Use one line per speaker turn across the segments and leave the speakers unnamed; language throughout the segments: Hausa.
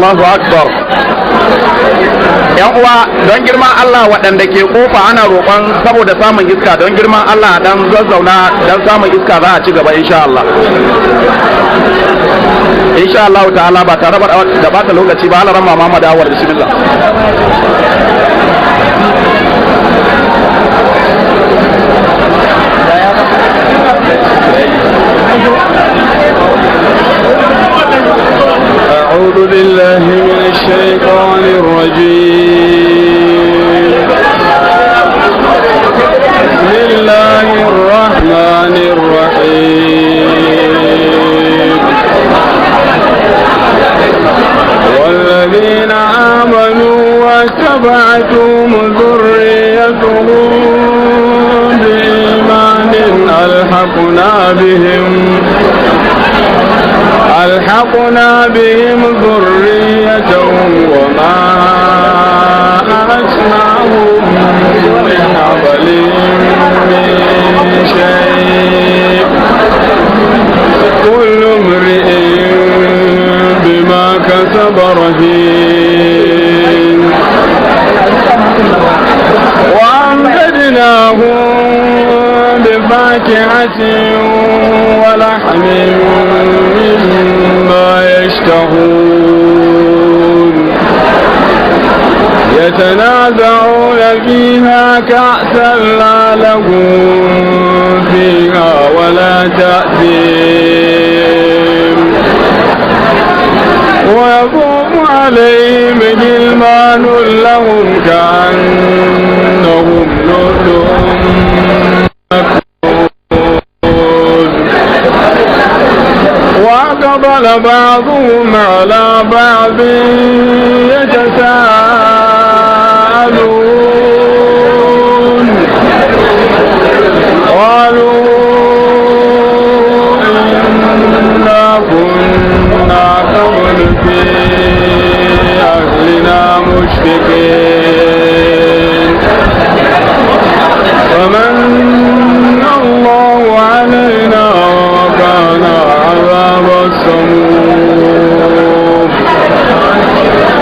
Allahu akbar. Yan uwa, don girman Allah, waɗanda ke kofa, ana roƙon saboda samun iska, don girman Allah dan zazzauna don samun iska. Za a ci gaba insha Allah, insha Allah ta'ala, ba tare da bata lokaci ba. Allah rama Muhammad Awal, bismillah.
أعوذ بالله من الشيطان الرجيم. بسم الله الرحمن الرحيم. والذين آمنوا واتبعتهم ذريتهم بإيمان ألحقنا بهم ذريتهم وما ألتناهم من عملهم من شيء. كل امرئ بما كسب رهين. وأمددناهم بفاكهة ولحم مما يشتهون. يتنازعون فيها كأسا لا لغو فيها ولا تأثيم. ويطوف عليهم غلمان لهم كأنهم لؤلؤ مكنون. وأقبل بعضهم على بعض يتساءلون. قالوا إنا كنا قبل في أهلنا مشفقين، فمن الله علينا ووقانا عذاب السموم.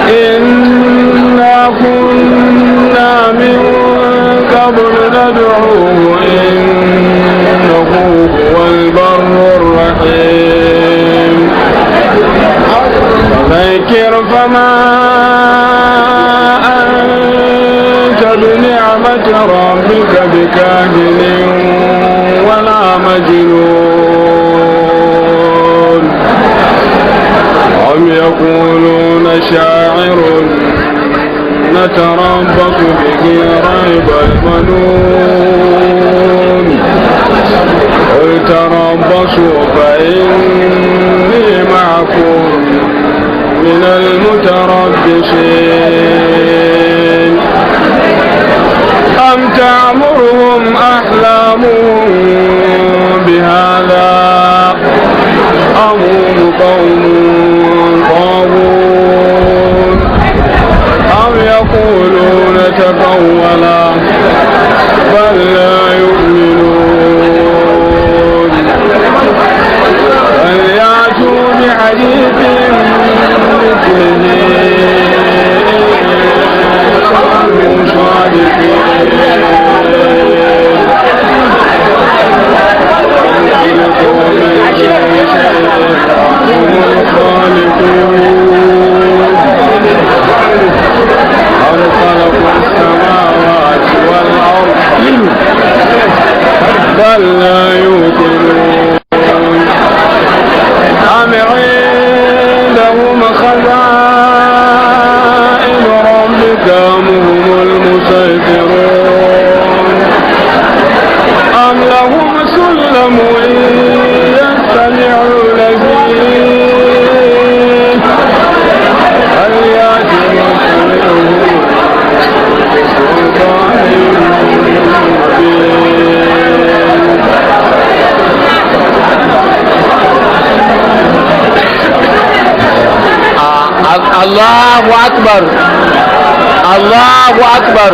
إنا كنا من قبل ندعوه، إنه هو البر الرحيم. فذكر فما أنت بنعمة ربك بكاهن ولا مجنون. أم يقولون شاعر نتربص به ريب المنون. قل تربصوا فإني معكم من المتربصين. أم تأمرهم أحلامهم بهذا أم هم قوم طاغون؟ أم يقولون تقولا، بل لا يؤمنون. فليأتوا بحديث مثله إن كانوا صادقين. أم خلقوا من غير شيء أم هم الخالقون؟ أم خلقوا السماوات والأرض، بل لا يوقنون. أم عندهم خزائن ربك أم هم المسيطرون؟ أم لهم سلم يستمعون فيه؟ فليأت مستمعهم بسلطان مبين.
Allahu akbar, Allahu akbar.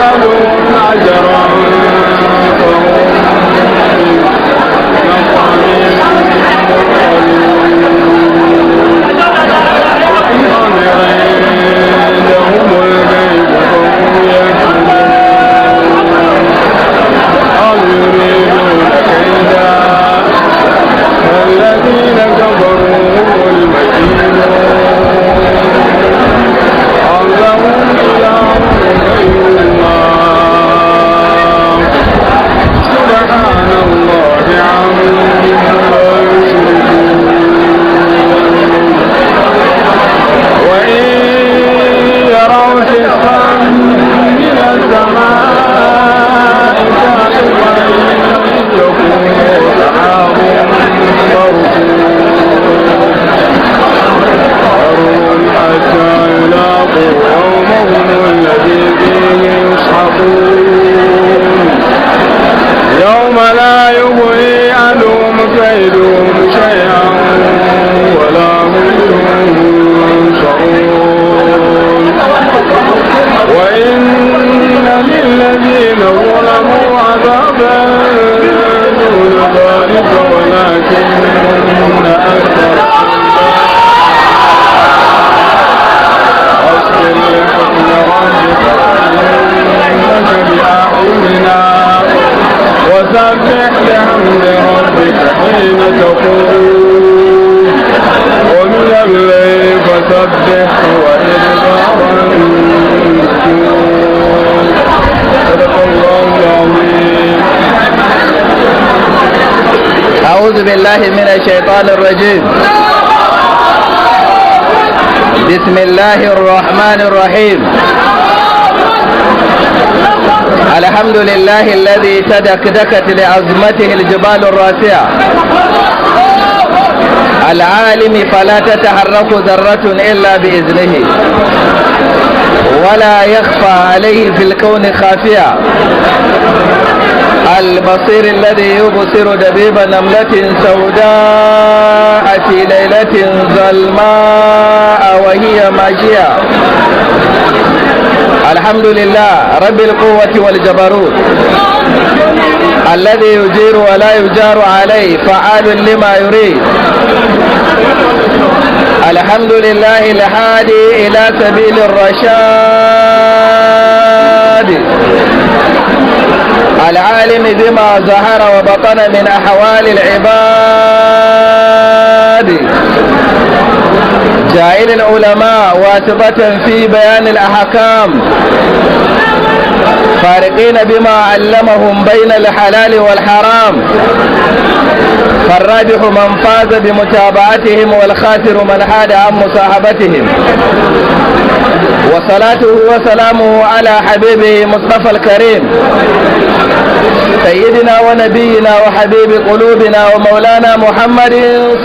تسألهم أجرا فهم من مغرم مثقلون أم عندهم الغيب فهم يكتبون أم يريدون كيدا فالذين كفروا هم المكيدون أم لهم إله غير الله سبحان الله عما يشركون وإن يروا كسفا من السماء ساقطا يقولوا سحاب مركوم ذرهم حتى يلاقوا يومهم الذي فيه يصحبون يوم لا يغني عنهم كيدهم شيئا ولا هم ينصرون وإن للذين ظلموا عذابا دون ذلك ولكن أكثرهم فاصبر لحكم ربك فإنك بأعيننا وسبح بحمد ربك حين تقوم ومن الليل فسبح وإدبار النجوم. صدق الله العظيم.
أعوذ بالله من الشيطان الرجيم. بسم الله الرحمن الرحيم. الحمد لله الذي تدكدكت لعظمته الجبال الراسعة، العالم فلا تتحرك ذرة إلا بإذنه، ولا يخفى عليه في الكون خافية، البصير الذي يبصر دبيب نملة سوداء في ليلة ظلماء وهي ماشية. الحمد لله رب القوة والجبروت الذي يجير ولا يجار عليه، فعال لما يريد. الحمد لله الهادي إلى سبيل الرشاد، العالم بما ظهر وبطن من أحوال العباد، جاعل العلماء واسطة في بيان الأحكام، فارقين بما علمهم بين الحلال والحرام، فالرابح من فاز بمتابعتهم والخاسر من حاد عن مصاحبتهم. وصلاته وسلامه على حبيبه مصطفى الكريم، سيدنا ونبينا وحبيب قلوبنا ومولانا محمد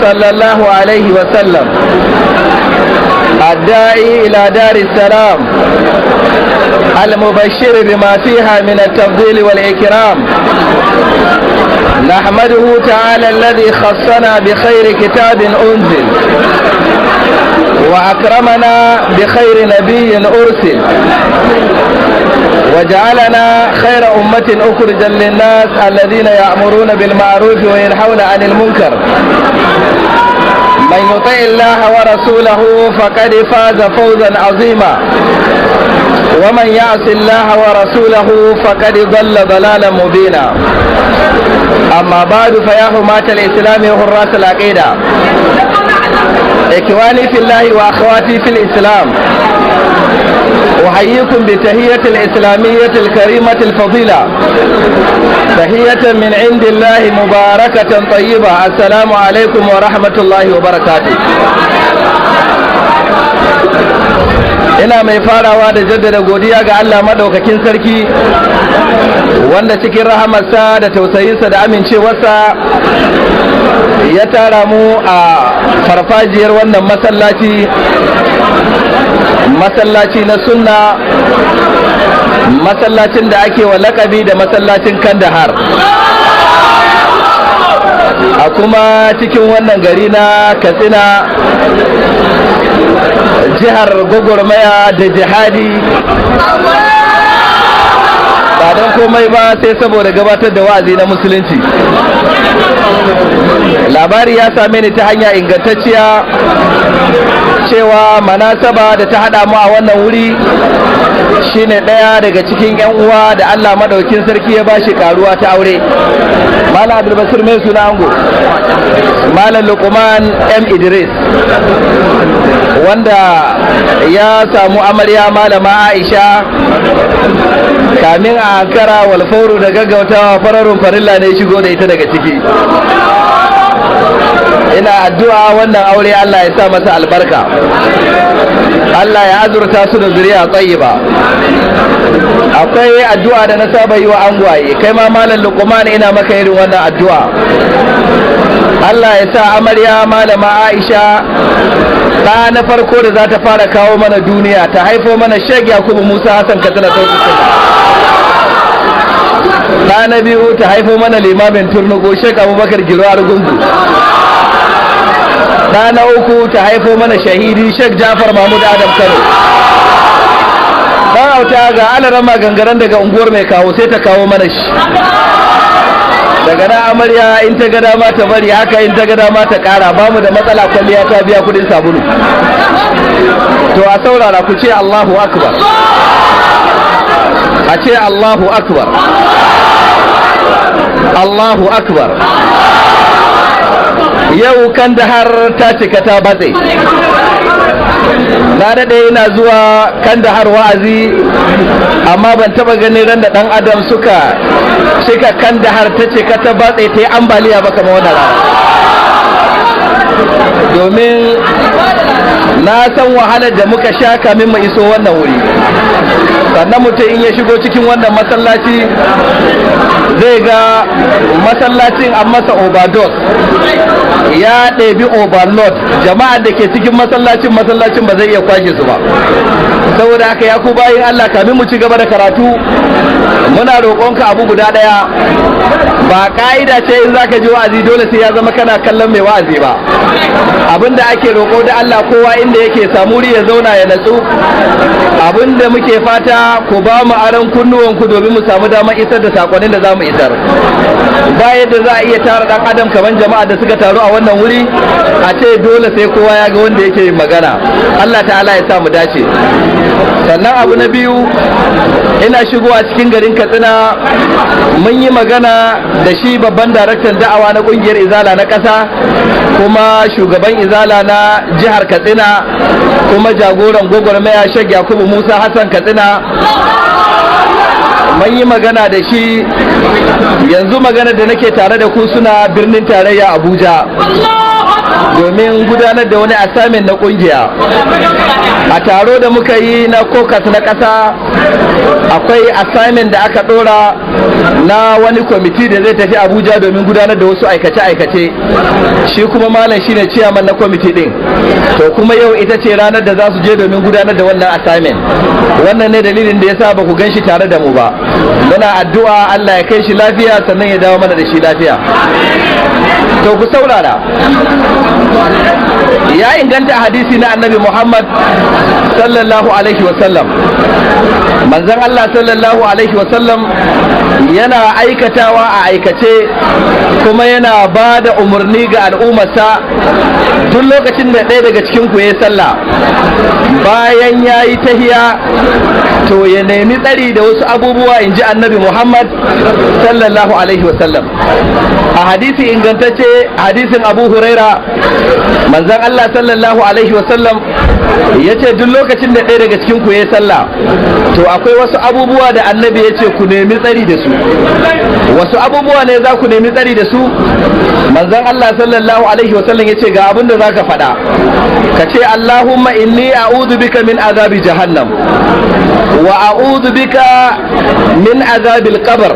صلى الله عليه وسلم، الداعي إلى دار السلام، المبشر بما فيها من التفضيل والإكرام. نحمده تعالى الذي خصنا بخير كتاب أنزل، وأكرمنا بخير نبي أرسل، وجعلنا خير أمة أخرجا للناس الذين يأمرون بالمعروف وينحون عن المنكر. من يطع الله ورسوله فقد فاز فوزا عظيما، ومن يعص الله ورسوله فقد ضل ضلالا مبينا. أما بعد، فيا حماة الإسلام وحراس العقيدة، إخواني في الله وأخواتي في الإسلام، أحييكم بتحية الإسلامية الكريمة الفضيلة، تحية من عند الله مباركة طيبة. السلام عليكم ورحمة الله وبركاته. Ina mai farawa da jaddada godiya ga Allah madaukakin sarki, wanda cikin rahamarsa da tausayinsa da amincewarsa ya tara mu a farfajiyar wannan masallaci, masallaci na sunna, masallacin da ake wa lakabi da masallacin Kandahar, a kuma cikin wannan gari na Katsina, jihar gwagwarmaya da jihadi. Komai ba sai saboda gabatar da wa'azi na musulunci. Labari ya same ni ta hanya ingantacciya cewa manasaba da ta haɗa mu a wannan wuri shine ɗaya daga cikin 'yan uwa da Allah madaukin sarki ya bashi karuwa ta aure. Malam Abdulbasir, mai suna ango? Malam Luqman M Idris, wanda ya samu amarya Malama Aisha. Kamin a ankara, walfauru da gaggautawa, fararun farilla ne shigo da ita daga ciki. Ina addu'a wannan aure Allah ya sa masa albarka, Allah ya azurta su da zuriya tayyiba. Akwai addu'a da na saba yi wa angwaye. Kai ma Malam Luqman, ina maka irin wannan addu'a. Allah ya sa amarya Malama Aisha, ɗa na farko da za ta fara kawo mana duniya, ta haifo mana Sheikh Yakubu Musa Hassan Katsina Sauti. Ɗa na biyu, ta haifo mana limamin Turnugo, Sheikh Abubakar Giro Argungu. Ɗa na uku, ta haifo mana shahidi Sheikh Jafar Mahmud Adam Kano. Ɗan auta ga alarama gangaren daga unguwar mai kawo, sai ta kawo mana shi. Daga nan amarya in ta ga dama ta bari haka, in ta ga dama ta kara, ba mu da matsala, kwalliya ta biya kudin sabulu. To a saurara, ku ce Allahu akbar, a ce Allahu akbar, Allahu akbar. Yau kan da har ta cika ta batse. Na daɗe ina zuwa kan da har wa'azi, amma ban taɓa ganin ran da ɗan adam suka cika kan da har ta cika ta batse, ta yi ambaliya ba kamar wannan rana, domin na san wahalar da muka sha kamin mu iso wannan wuri. Sannan mutum in ya shigo cikin wannan masallaci zai ga masallacin an masa overdose, ya ɗebi overload. Jama'ar da ke cikin masallacin, masallacin ba zai iya kwashe su ba. Saboda haka, ya ku bayin Allah, kamin mu ci gaba da karatu, muna roƙonka abu guda ɗaya. Ba ƙa'ida ce in zaka ji wa'azi dole sai ya zama kana kallon mai wa'azi ba. Abinda ake roƙo da Allah, kowa inda yake samu wuri ya zauna ya natsu. Abinda muke fata, ku ba mu aron kunnuwanku domin mu samu damar isar da sakonnin da za mu isar. Ba yadda za a iya tara dan adam kamar jama'a da suka taru a wannan wuri, a ce dole sai kowa ya ga wanda yake yin magana. Allah ta'ala ya sa mu dace. Sannan abu na biyu, ina shigowa cikin garin Katsina mun yi magana da shi babban daraktan da'awa na kungiyar Izala na ƙasa, kuma shugaban Izala na jihar Katsina, kuma jagoran gwagwarmaya, Sheikh Yakubu Musa Hassan Katsina. Mun yi magana da shi. Yanzu magana da nake tare da ku, suna birnin tarayya Abuja domin gudanar da wani assignment na kungiya. A taro da muka yi na caucus na ƙasa, akwai assignment da aka ɗora na wani kwamiti da zai tafi Abuja domin gudanar da wasu aikace-aikace. Shi kuma malam shine chairman na kwamiti din. To kuma yau ita ce ranar da za su je domin gudanar da wannan assignment. Wannan ne dalilin da yasa ba ku gan shi tare da mu ba. Muna addu'a Allah ya kai shi lafiya, sannan ya dawo mana da shi lafiya. To ku saurara, ya inganta hadisi na Annabi Muhammad sallallahu alaihi wasallam, manzon Allah sallallahu alaihi wasallam yana aikatawa a aikace, kuma yana ba da umarni ga al'ummarsa: duk lokacin da ɗaya daga cikin ku ya sallah, bayan ya yi tahiya, to ya nemi tsari da wasu abubuwa, in ji Annabi Muhammad sallallahu alaihi wasallam. A hadisi ingantacce, hadisin Abu Huraira, manzon Allah sallallahu alaihi wasallam ya ce duk lokacin da ɗaya daga cikin ku ya sallah, to akwai wasu abubuwa da Annabi ya ce ku nemi tsari da su. Wasu abubuwa ne za ku nemi tsari da su? Manzon Allah sallallahu alaihi wasallam ya ce ga abin da za ka faɗa, ka ce: "Allahumma inni a'udhu bika min azabi jahannam, wa a'udhu bika min azabil qabr,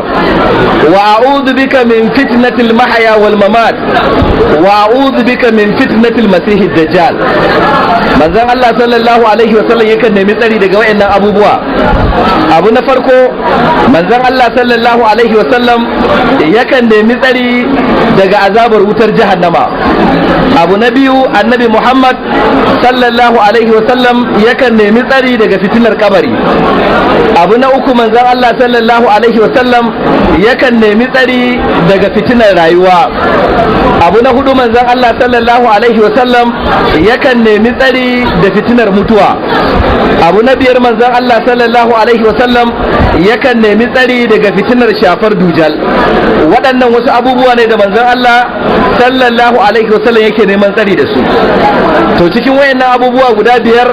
wa a'udhu bika min fitnatil mahya wal mamat, wa a'udhu bika min fitnatil masihid dajjal." Manzon Allah sallallahu alaihi wasallam yakan nemi tsari daga wayannan abubuwa. Abu na farko, manzon Allah sallallahu sallallahu alaihi wasallam yakan nemi tsari daga azabar wutar jahannama. Abu na biyu, Annabi Muhammad sallallahu alaihi wasallam yakan nemi tsari daga fitinar kabari. Abu na uku, manzon Allah sallallahu alaihi wasallam yakan nemi tsari daga fitinar rayuwa. Abu na hudu, manzon Allah sallallahu alaihi wasallam yakan nemi tsari da fitinar mutuwa. Abu na biyar, manzon Allah sallallahu alaihi wasallam yakan nemi tsari daga fitinar shafar dujal. Waɗannan wasu abubuwa ne da manzon Allah sallallahu alaihi wasallam yake neman tsari da su. To, cikin wayannan abubuwa guda biyar,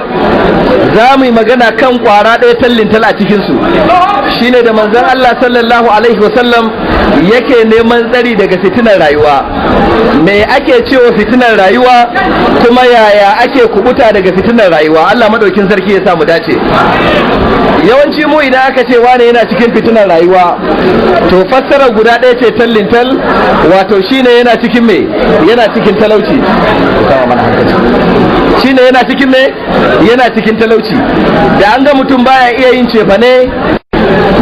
za mu yi magana kan kwara ɗaya tallintal a cikinsu, shine da manzon Allah sallallahu alaihi wasallam yake neman tsari daga fitinar rayuwa. Me ake cewa fitinar rayuwa, kuma yaya ake kubuta daga fitinar rayuwa? Allah madaukin sarki ya sa mu dace. Yawanci mu idan aka ce wane yana cikin fitinar rayuwa, to fassara guda ɗaya ce tallintal, wato shine yana cikin me? Yana cikin talauci. Shine yana cikin me? Yana cikin talauci. Da an ga mutum baya iya yin cefane,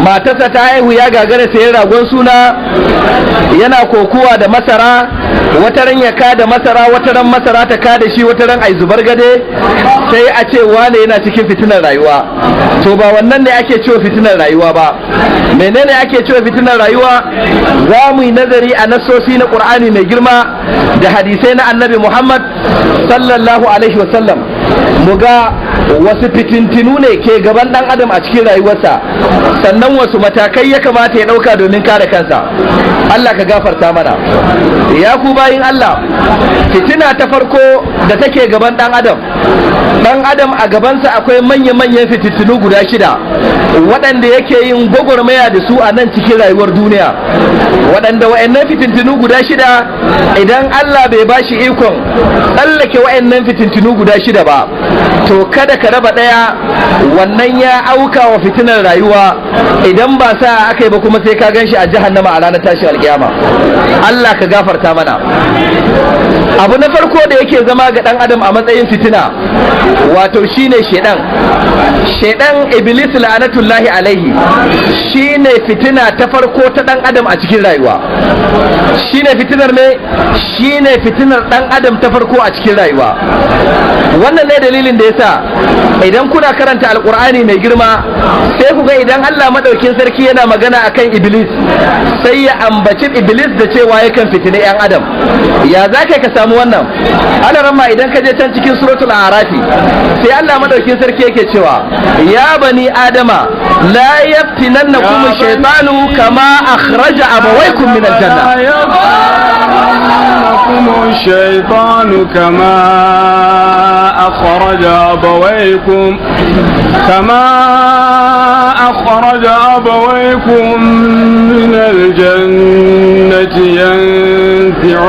matarsa ta haihu ya gagara sayan ragon suna, yana kokuwa da masara, wata ran ya kada masara, wata ran masara ta kada shi, wata ran ai zubar gade, sai a ce wane yana cikin fitinar rayuwa. To, ba wannan ne ake cewa fitinar rayuwa ba. Menene ake cewa fitinar rayuwa? Za mu yi nazari a nassosi na Qur'ani mai girma da hadisai na Annabi Muhammad sallallahu alaihi wasallam, mu ga wasu fitintinu ne ke gaban dan adam a cikin rayuwarsa, sannan wasu matakai ya kamata ya dauka domin kare kansa. Allah ka gafarta mana. Ya ku bayin Allah, fitina ta farko da take gaban dan adam, dan adam a gabansa akwai manya-manyan fitintinu guda shida waɗanda yake yin gwagwarmaya da su a nan cikin rayuwar duniya, waɗanda wa'annan fitintinu guda shida, idan Allah bai bashi ikon tsallake wa'annan fitintinu guda shida ba, to kada ka raba ɗaya, wannan ya auka wa fitinar rayuwa. Idan ba sa aka yi ba kuma, sai ka gan shi a jahannama a ranar tashi alkiyama. Allah ka gafarta mana. Abu na farko da yake zama ga ɗan adam a matsayin fitina, wato shine shedan. Shedan, Iblis la'anatullahi alaihi, shine fitina ta farko ta ɗan adam a cikin rayuwa. Shine fitinar me? Shine fitinar ɗan adam ta farko a cikin rayuwa. Wannan ne dalilin da yasa idan kuna karanta Alkur'ani mai girma, sai ku ga idan Allah madaukin sarki yana magana akan Iblis, sai ya ambaci Iblis da cewa yakan fitini yan adam. Ya za ka samu wannan alaramma? Idan ka je can cikin Suratul Arafi, sai Allah madaukin sarki yake cewa: ya bani adama, la yaftinannakum shaytanu kama akhraja abawaykum min aljanna.
الشيطان كما أخرج أبويكم من الجنة ينزع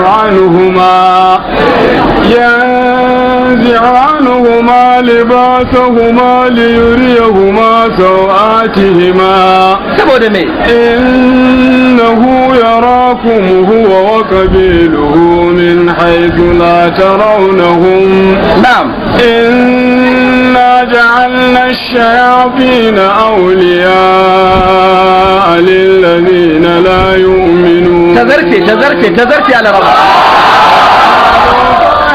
عنهما لباسهما ليريهما سوآتهما.
Saboda me?
إنه يراكم هو وقبيله من حيث لا ترونهم. إنا جعلنا الشياطين أولياء للذين لا يؤمنون.
Tazarce, tazarce, tazarce, alarama.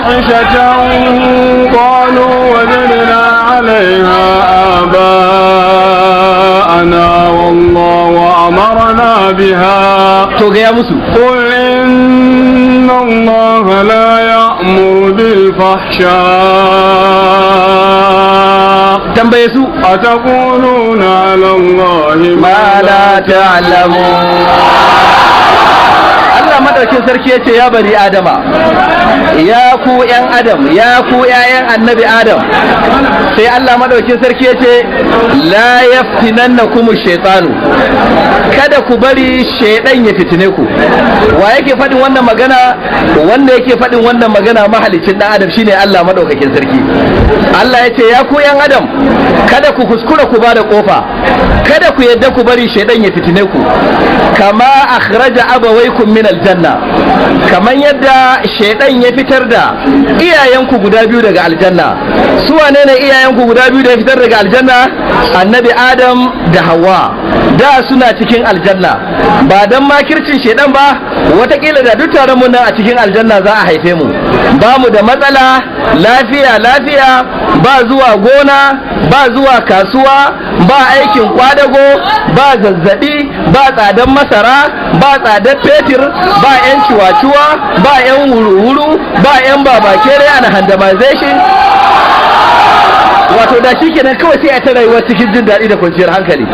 فاحشة قالوا وجدنا عليها آباءنا والله أمرنا بها.
To, gaya musu.
قل إن الله لا يأمر بالفحشاء.
Tambaye su.
أتقولون على الله
ma la ta'lamun. Allah madaukin sarki yace: ya bani adama, ya ku yan adam, ya ku yayan Annabi Adam. Sai Allah madaukin sarki yace: la yaftinannakum shaytanu, kada ku bari shaydan ya fitine ku. Wa yake faɗin wannan magana? Wanda yake faɗin wannan magana, mahalicin dan adam, shine Allah madaukakin sarki. Allah yace: ya ku yan adam, kada ku kuskura ku bada kofa, kada ku yadda ku bari shaydan ya fitine ku, kama akhraja abawaykum min aljanna. aljanna, kamar yadda shaidan ya fitar da iyayenku guda biyu daga aljanna. Su wane ne iyayenku guda biyu da ya fitar daga aljanna? Annabi Adam da Hawa. Da suna cikin aljanna, ba dan makircin shaidan ba, watakila da duk taron mu nan a cikin aljanna za a haife mu. Ba mu da matsala, lafiya lafiya, ba zuwa gona, ba zuwa kasuwa, ba aikin kwadago, ba zazzabi, ba tsadan masara, ba tsadar fetur, ba 'yan ciwaciwa, ba 'yan wuru-wuru, ba 'yan babakere and handamization. Wato da shi kenan kawai sai a ta rayuwa cikin jin daɗi da kwanciyar hankali.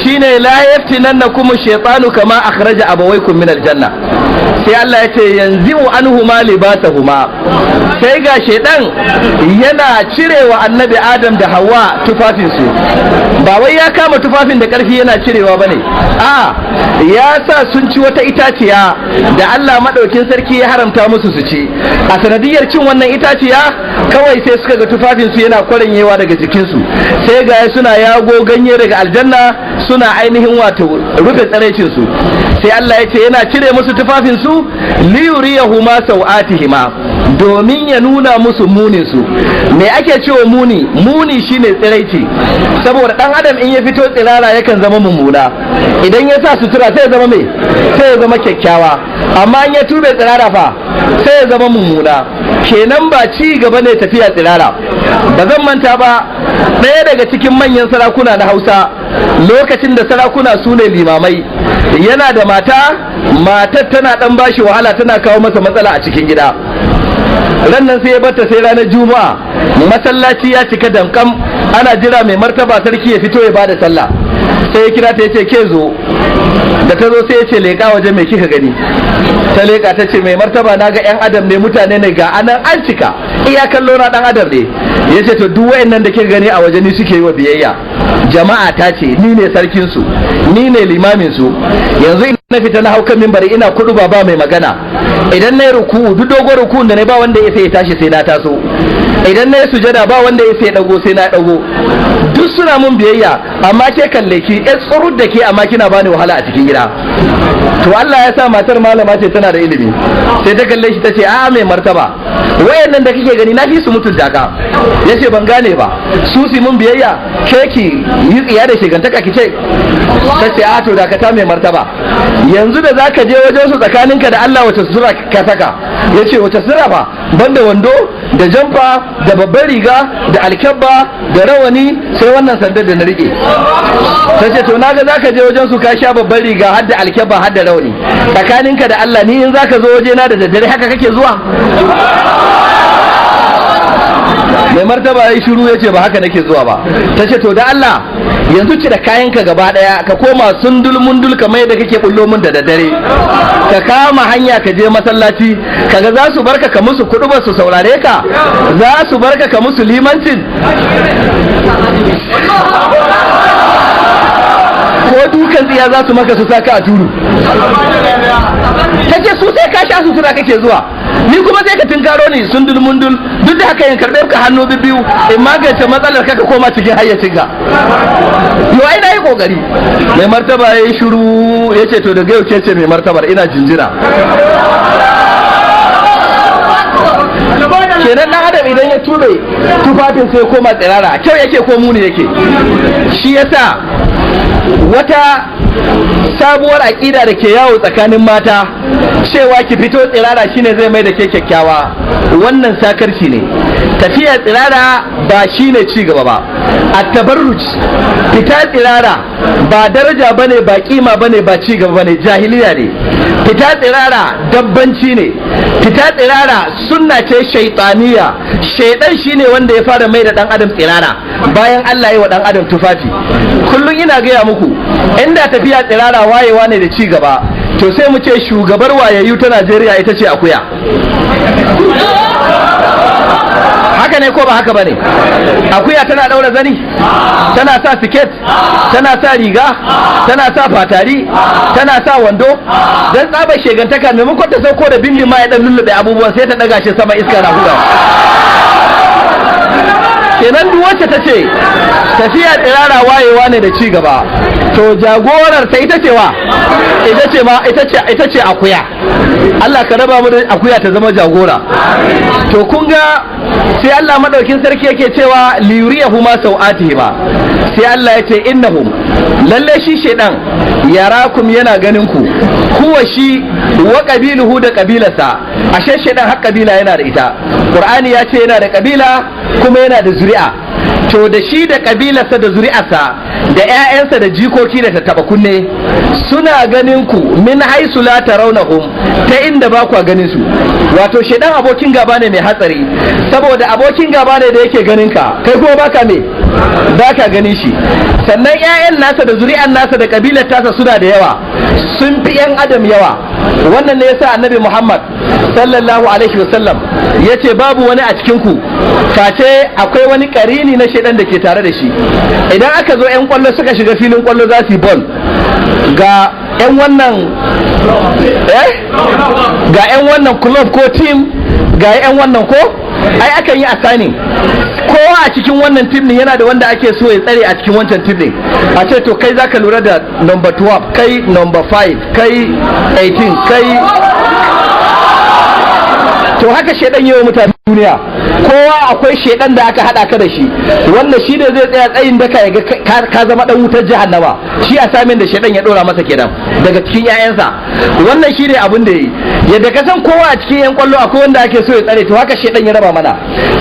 Shine la yaftinannakum shaytanu kama akhraja abawaykum min aljanna. Sai Allah ya ce yanzu anhuma libasahuma. Sai ga shaidan yana cirewa Annabi Adam da Hawa tufafinsu. Ba wai ya kama tufafin da karfi yana cirewa bane, a ya sa sun ci wata itaciya da Allah madaukin sarki ya haramta musu su ci. A sanadiyar cin wannan itaciya kawai sai suka ga tufafinsu yana kwaranyewa daga jikinsu. Sai ga suna yago ganye daga aljanna suna ainihin wato rufe tsaraicinsu. Sai Allah ya ce yana cire musu tufafinsu, liyuriyahuma sau'atihima, domin ya nuna musu muninsu. Me ake cewa muni? Muni shine tsiraici, saboda dan adam in ya fito tsirara yakan zama mummuna. Idan ya sa sutura sai ya zama me? Sai ya zama kyakkyawa. Amma in ya tube tsirara fa, sai ya zama mummuna. Kenan ba ci gaba ne tafiya tsirara ba. Zan manta ba, ɗaya daga cikin manyan sarakuna na Hausa, lokacin da sarakuna su ne limamai, yana da mata. Matar tana dan bashi wahala, tana kawo masa matsala a cikin gida. Ran nan sai ya barta sai ranar Juma'a. Masallaci ya cika damkam, ana jira mai martaba sarki ya fito ya bada sallah. Sai ya kira ta, ya ce, "Ke, zo." Da ta zo sai ya ce, "Leƙa waje, mai kika gani?" Ta leƙa, ta ce, "Mai martaba, na ga 'yan adam ne, mutane ne, ga anan an cika, iya kallo na, dan adam ne." Ya ce, "To, duk wayannan da kika gani a waje ni suke yi wa biyayya. Jama'a ta ce, ni ne sarkin su, ni ne limamin su. Yanzu in na fita na hau kan mimbari ina kudu ba ba mai magana. Idan na yi ruku'u, duk dogon ruku'un da na ba, wanda ya sai ya tashi sai na taso. Idan na yi sujada, ba wanda ya sai ya dago sai na dago. Duk suna mun biyayya. Amma ke, kalle ki, ƴar tsurut da ke, amma kina bani wahala a cikin gida." To Allah ya sa matar malama ce, tana da ilimi. Sai ta kalle shi ta ce, "A'a mai martaba, wayannan da kake gani na fi su mutunta ka." Yace, "Ban gane ba. Su su mun biyayya, ke ki yi tsiya da shigantaka ki ce." Ta ce, "A to, dakata mai martaba, yanzu da zaka je wajen su, tsakaninka da Allah wace sutura ka saka?" Yace, "Wace sutura fa? Banda wando da jamfa da babban riga da alkyabba da rawani, sai wannan sandar da na rike." Ta ce, "To, naga zaka je wajen su ka sha babban riga har da alkyabba har da rawani. Tsakaninka da Allah, ni in zaka zo waje na da daddare haka kake zuwa?" Mai martaba ya yi shiru, ya ce, "Ba haka nake zuwa ba." Ta ce, "To, da Allah yanzu cire kayanka gaba daya, ka koma sundul mundul kamar yadda kake bullo mun da daddare, ka kama hanya ka je masallaci, kaga za su barka ka musu kudu ba su saurare ka, za su barka ka musu limancin, ko dukan tsiya za su maka su saka a turu." Ta ce, "Su sai ka sha sutura kake zuwa, ni kuma sai ka tinkaro ni sundul mundul. Duk da haka in karɓe ka hannu biyu in magance matsalar ka, ka koma cikin hayyacinka. Yo ai na yi kokari." Mai martaba ya yi shiru, ya ce, "To, daga yau ke ce mai martabar, ina jinjina." Kenan dan adam idan ya tube tufafin sai koma tsirara, kyau yake ko muni yake? Shi yasa wata sabuwar aƙida da ke yawo tsakanin mata cewa ki fito tsirara shine zai mai da ke kyakkyawa, wannan sakarci ne. Tafiya tsirara ba shine ci gaba ba. A tabarruj, fita tsirara ba daraja bane, ba kima bane, ba ci gaba bane, jahiliya ne. Fita tsirara dabbanci ne. Fita tsirara sunna ce shaitaniya. Shaidan shine wanda ya fara mai da dan adam tsirara bayan Allah ya wa dan adam tufafi. Kullum ina gaya muku, inda tafiya tsirara wayewa ne da ci gaba, to sai mu ce shugabar wayayyu ta Najeriya ita ce akuya. Haka ne ko ba haka bane? Akuya tana daura zani? Tana sa siket? Tana sa riga? Tana sa fatari? Tana sa wando? Dan tsaba shegantaka, maimakon ta sauko da bindin ma ya dan lullube abubuwan, sai ta daga shi sama, iska na hurawa. Kenan duk wacce ta ce tafiya tsirara wayewa ne da ci gaba, to jagorar ta ita ce wa? Ita ce ma ita ce akuya. Allah ka raba mu da akuya ta zama jagora. To kun ga sai Allah madaukin sarki yake cewa liyuriyahuma sau'atihima. Sai Allah ya ce innahum, lalle shi shedan, yarakum, yana ganin ku, huwa shi, wa qabiluhu, da kabilarsa. Ashe shedan har kabila yana da ita. Qur'ani ya ce yana da kabila kuma yana da zuri'a. To da shi da kabilarsa da zuri'arsa da 'ya'yansa da jikoki da tattaba kunne suna ganin ku min haisu la tarawnahum, ta inda ba kwa ganin su. Wato shedan abokin gaba ne mai hatsari, saboda abokin gaba ne da yake ganin ka, kai kuma baka me baka ganin shi. Sannan 'ya'yan nasa da zuri'an nasa da kabilar tasa suna da yawa, sun fi 'yan adam yawa. Wannan ne yasa Annabi Muhammad sallallahu alaihi wasallam ya ce babu wani a cikin ku face akwai wani karini na shedan da ke tare da shi. Idan aka zo 'yan kwallo suka shiga filin kwallo za su yi ball, ga 'yan wannan ga 'yan wannan club ko team, ga 'yan wannan ko ai akan yi assigning kowa a cikin wannan team din yana da wanda ake so ya tsare a cikin wancan team din. A ce to kai zaka lura da number 12, kai number 5, kai 18, kai. To haka shedan yawa mutane duniya. Kowa akwai shedan da aka hada ka da shi, wanda shi ne zai tsaya tsayin daka ya ga ka zama dan wutar jahannama. Shi assignment da shedan ya dora masa kenan daga cikin 'ya'yansa. Wannan shi ne abin da yi. Yadda ka san kowa a cikin yan kwallo akwai wanda ake so ya tsare, to haka shedan ya raba mana.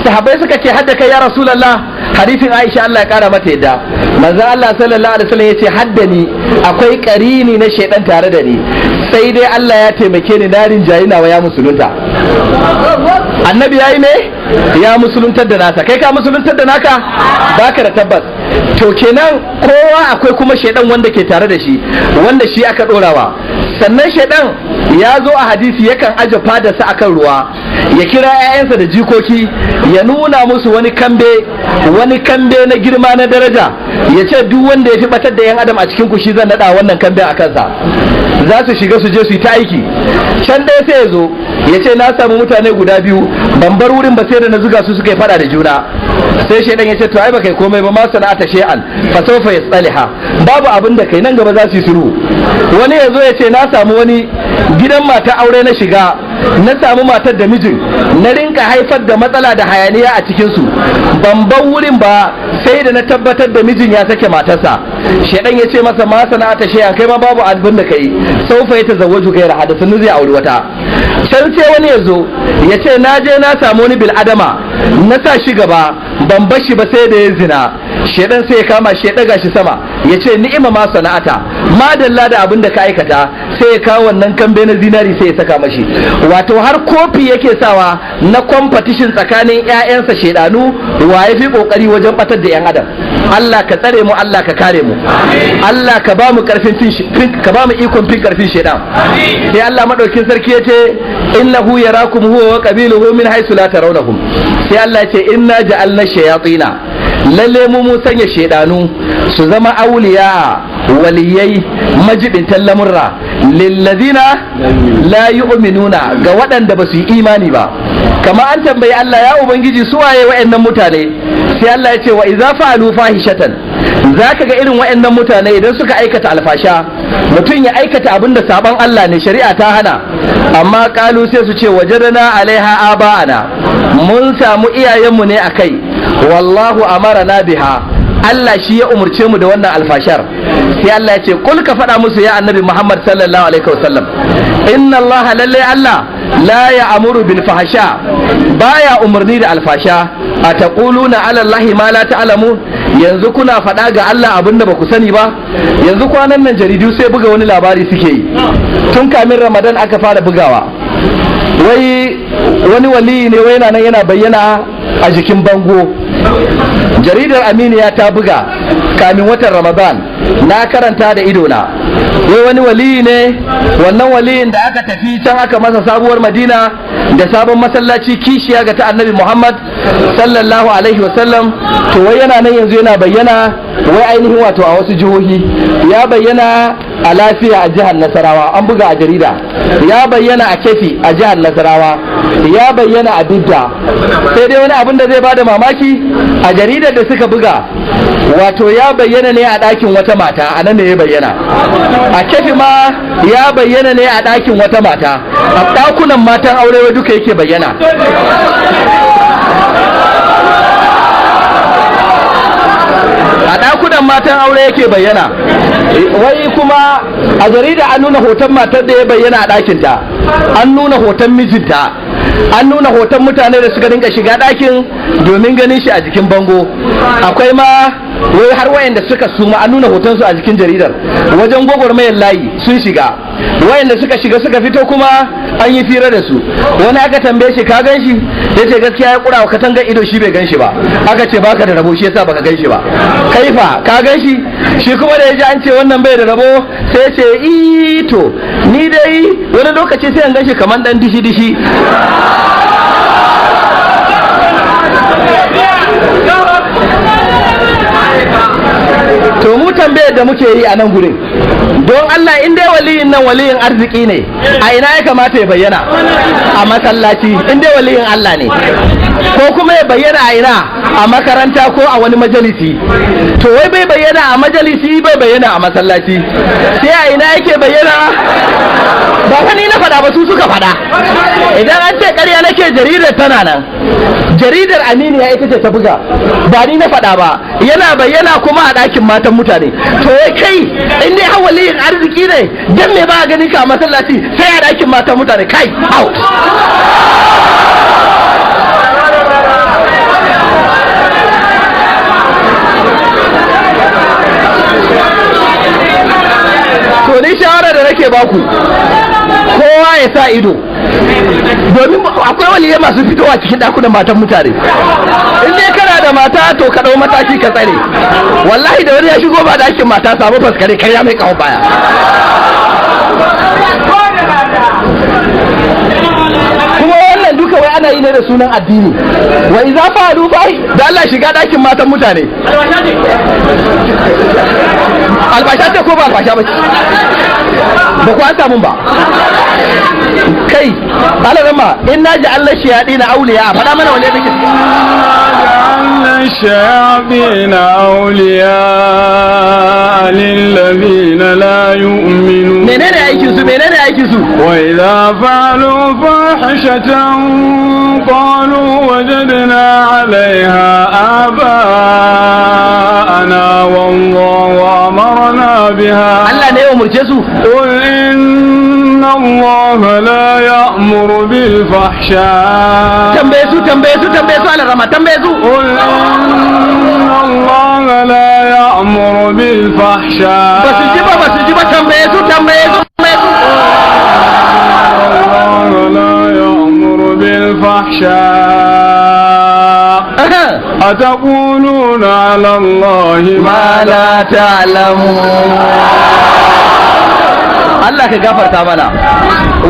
Sahabbai suka ce hadda kai ya Rasulullah. Hadisin Aisha, Allah ya kara mata yadda, manzo Allah sallallahu alaihi wasallam yace hadda ni akwai karini na shedan tare da ni, sai dai Allah ya taimake ni na rinjayi nawa ya musulunta. Annabi yayi me? Ya musuluntar da nasa. Kai ka musuluntar da naka? Baka da tabbas. To kenan kowa akwai kuma shedan wanda ke tare da shi, wanda shi aka dorawa. Sannan shedan ya zo a hadisi yakan aje fadarsa akan ruwa, ya kira 'ya'yansa da jikoki, ya nuna musu wani kambe, wani kambe na girma na daraja, ya ce duk wanda ya fi batar da 'yan adam a cikin ku shi zan nada wannan kambe a kansa. Za su shiga su je su yi ta aiki. Can ɗaya sai ya zo ya ce na samu mutane guda biyu, ban bar wurin ba sai da na zuga su suka yi fada da juna. Sai shaidan ya ce to ai baka yi komai ba, ma sana'ata shay'an fa sawfa yasaliha, babu abin da kai, nan gaba za su yi sulhu. Wani ya zo ya ce na samu wani gidan mata aure na shiga, na samu matar da mijin, na rinka haifar da matsala da hayaniya a cikin su, ban bar wurin ba sai da na tabbatar da mijin ya sake matarsa. Shaidan ya ce masa ma sana'ata shay'an, kai ma babu abin da kai, saufa ya tazawwaju gaira hada, sannu zai auri wata. Can sai wani ya zo ya ce na je na samu wani bil adama, na sa shi gaba, ban bar shi ba sai da ya zina. Shedan sai ya kama shi ya daga shi sama, ya ce ni'ima ma sana'ata, madalla da abin da ka aikata. Sai ya kawo wannan kambe na zinari sai ya saka mashi. Wato har kofi yake sawa na competition tsakanin ƴaƴansa shedanu, wa ya fi kokari wajen batar da 'yan adam. Allah ka tsare mu, Allah ka kare mu, Allah ka ba mu karfin fin, ka ba mu ikon fin karfin shedan. Sai Allah madaukin sarki ya ce innahu yarakum huwa wa qabiluhu min haythu la tarawnahum. Sai Allah ya ce inna ja'alna shayatina, lalle mu mun sanya shedanu su zama auliya, waliyai, majibintan lamurra, lillazina la yu'minuna, ga waɗanda ba su yi imani ba. Kama an tambayi Allah, ya ubangiji, su waye waɗannan mutane? Sai Allah ya ce wa idza fa'alu fahishatan, zaka ga irin waɗannan mutane idan suka aikata alfasha, mutum ya aikata abin da saban Allah ne, shari'a ta hana, amma kalu, sai su ce wajadana alaiha aba'ana, mun samu iyayenmu ne akai, wallahu amarana biha, Allah shi ya umurce mu da wannan alfashar. Sai Allah ya ce kul, ka faɗa musu ya Annabi Muhammad sallallahu alaihi wasallam, inna Allah, lalle Allah, la ya'muru bil fahsha, baya umarni da alfasha. Ataquluna ala Allahi ma la ta'lamun, yanzu kuna faɗa ga Allah abinda ba ku sani ba. Yanzu kwanan nan jaridu sai buga wani labari suke yi, tun kamin Ramadan aka fara bugawa, wai wani waliyi ne, wai yana nan yana bayyana a jikin bango. Jaridar Aminiya ta buga kamin watan Ramadan, na karanta da idona. Wai wani waliyi ne, wannan waliyin da aka tafi can aka masa sabuwar Madina da sabon masallaci kishiya ga ta Annabi Muhammad sallallahu alaihi wasallam. To wai yana nan yanzu yana bayyana, wai ainihin wato a wasu jihohi ya bayyana. a Lafiya a jihar Nasarawa, an buga a jarida. Ya bayyana a Kefi a jihar Nasarawa, ya bayyana a Bidda. Sai dai wani abin da zai bada mamaki, a jaridar da suka buga, wato ya bayyana ne a ɗakin wata mata, a nan ne ya bayyana. A Kefi ma ya bayyana ne a ɗakin wata mata. A ɗakunan matan aure wai duka yake bayyana. A ɗakunan matan aure yake bayyana. Wai kuma a jarida an nuna hoton matar da ya bayyana a ɗakinta, an nuna hoton mijinta, an nuna hoton mutane da suka rinka shiga ɗakin domin ganin shi a jikin bango. Akwai ma wai har wayanda suka suma, an nuna hotonsu a jikin jaridar wajen gwagwarmayar layi sun shiga. Wayanda suka shiga suka fito kuma an yi fira da su. Wani aka tambaye shi, ka gan shi? Ya ce gaskiya ya kura wa katangar ido, shi bai gan shi ba. Aka ce baka da rabo, shi yasa baka gan shi ba. Kaifa ka gan shi? Shi kuma da ya ji an ce wannan bai da rabo, sai ya ce ito ni dai wani lokaci sai an gan shi kamar dan dishi dishi. To mu tambayar da muke yi a nan gurin, don Allah, in dai waliyin nan waliyin arziki ne, a ina ya kamata ya bayyana? A masallaci, in dai waliyin Allah ne. Ko kuma ya bayyana a ina? A makaranta ko a wani majalisi. To wai bai bayyana a majalisi, bai bayyana a masallaci, sai a ina yake bayyana? Ba fa ni na faɗa ba, su suka faɗa. Idan an ce ƙarya nake, jaridar tana nan, jaridar Aminiya ita ce ta buga, ba ni na faɗa ba. Yana bayyana kuma a ɗakin matan mutane. To wai kai, in dai har waliyin arziki ne, dan me ba a ganin ka a masallaci sai a ɗakin matan mutane? Kai, out! To ni shawara da nake baku, kowa ya sa ido, domin akwai waliyai masu fitowa cikin ɗakunan matan mutane. In dai kana da mata, to ka ɗau mataki ka tsare. Wallahi da wani ya shigo ba ɗakin mata, samu faskare karya mai kawo baya. Kuma wannan duka wai ana yi ne da sunan addini. Wa iza fa'alu fahi da Allah shiga ɗakin matan mutane albasha ce ko ba albasha ba ce? Ba ku an samu ba. Kai alarama, in na ji Allah shi yaɗi na auliya, a faɗa mana wanda take.
جعلنا الشياطين أولياء للذين لا يؤمنون.
Menene aikin su? Menene aikin su?
وإذا فعلوا فاحشة قالوا وجدنا عليها آباءنا والله أمرنا بها.
Allah ne ya umurce su?
قل إن الله لا يأمر بالفحشاء.
Tambaye su, tambaye su, tambaye su, alarama, tambaye su.
قل إن الله لا يأمر بالفحشاء.
Ba su ji ba, ba su ji ba. Tambaye su, tambaye su, tambaye su.
الله لا يأمر بالفحشاء. أتقولون على الله
ma
ما
la ta'lamu. Allah ka gafarta mana.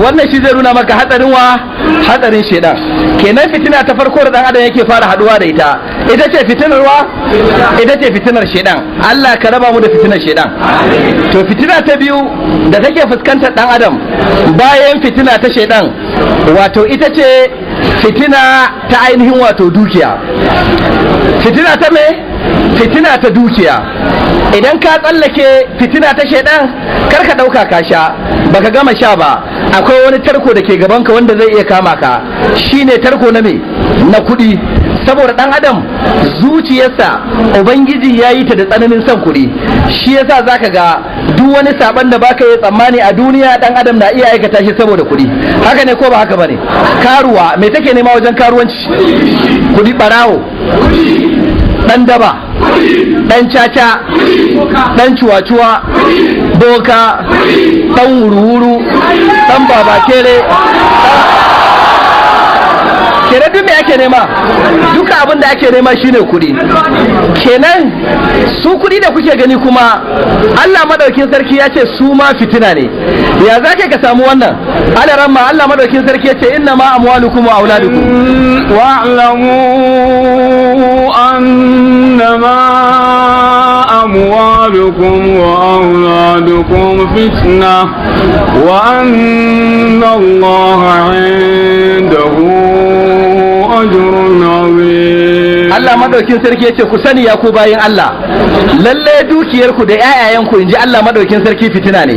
Wannan shi zai nuna maka hatsarin wa hatsarin shedan kenan. Fitina ta farko da dan adam yake fara haduwa da ita, ita ce fitinar wa? Ita ce fitinar shedan. Allah ka raba mu da fitinar shedan. To fitina ta biyu da take fuskantar dan adam bayan fitina ta shedan, wato ita ce fitina ta ainihin wato dukiya. Fitina ta me? Fitina ta dukiya. Idan ka tsallake fitina ta shaidan, kar ka ɗauka ka sha, baka gama sha ba. Akwai wani tarko da ke gabanka wanda zai iya kama ka, shine tarko na me? Na kuɗi. Saboda ɗan adam zuciyarsa Ubangiji ya yi ta da tsananin son kuɗi. Shi yasa zaka ga duk wani saban da baka yi tsammani a duniya, ɗan adam na iya aikata shi saboda kuɗi. Haka ne ko ba haka bane? Karuwa me take nema wajen karuwanci? Kuɗi. Ɓarawo, ɗan daba, ɗan caca, ɗan cuwa-cuwa, boka, ɗan wuru-wuru, ɗan babakere. Kenan duk me ake nema? Duka abin da ake nema shine kuɗi. Kenan su kuɗi da kuke gani kuma, Allah madaukin sarki ya ce su ma fitina ne. Ya za ka samu wannan, alaramma? Allah madaukin sarki ya ce inna ma amwalukum wa auladukum.
واعلموا أنما أموالكم وأولادكم فتنة وأن الله عنده أجر عظيم.
Allah madaukin sarki yace, ku sani ya ku bayin Allah, lalle dukiyarku da ƴaƴayenku, inji Allah madaukin sarki, fitina ne.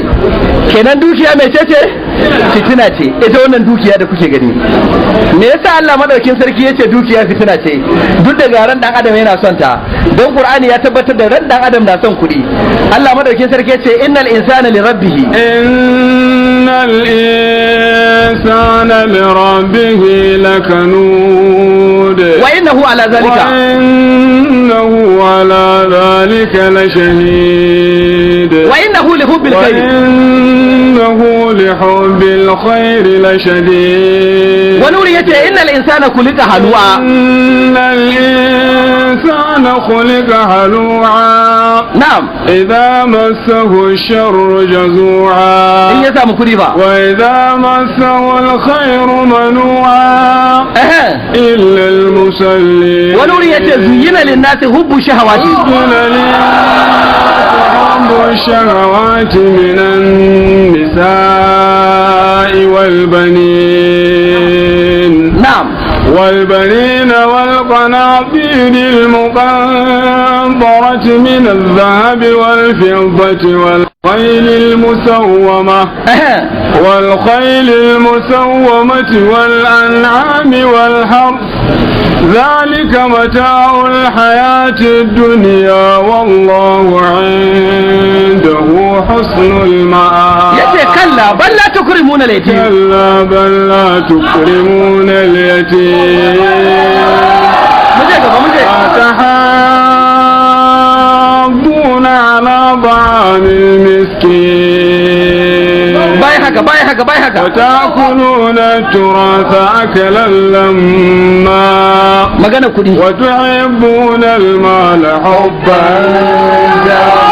Kenan dukiya mai ce fitina ce. Ita wannan dukiya da kuke gani, me yasa Allah madaukin sarki yace dukiya fitina ce, duk da garan dan adam yana son ta? Don Qur'ani ya tabbatar da ran dan adam na son kuɗi. Allah madaukin sarki yace: إن الإنسان لربه
إن الإنسان لربه لكنود.
وإنه على ذلك
وإنه على ذلك لشهيد.
وإنه لحب الخير
وإنه لحب الخير لشديد.
Wani wuri yace: إن الإنسان خلق هلوعا.
إن الإنسان خلق هلوعا. إذا مسه الشر جزوعا.
In ya samu kuɗi ba?
وإذا مسه الخير منوعا. إلا المصلين.
Wani wuri yace: زين للناس حب الشهوات
زين للناس حب الشهوات من النساء والبنين والبنين والقناطير المقنطرة من الذهب والفضة والخيل المسومة والخيل المسومة والأنعام والحرث، ذلك متاع الحياة الدنيا، والله عنده حسن المآب.
Yace: كلا بل لا تكرمون اليتيم.
كلا بل لا تكرمون اليتيم.
Mu je gaba, mu je.
وتحاضون على طعام المسكين.
Bayan haka, bayan haka, bayan haka.
وتأكلون التراث أكلا لما.
Magana kuɗi.
وتحبون المال حبا جما.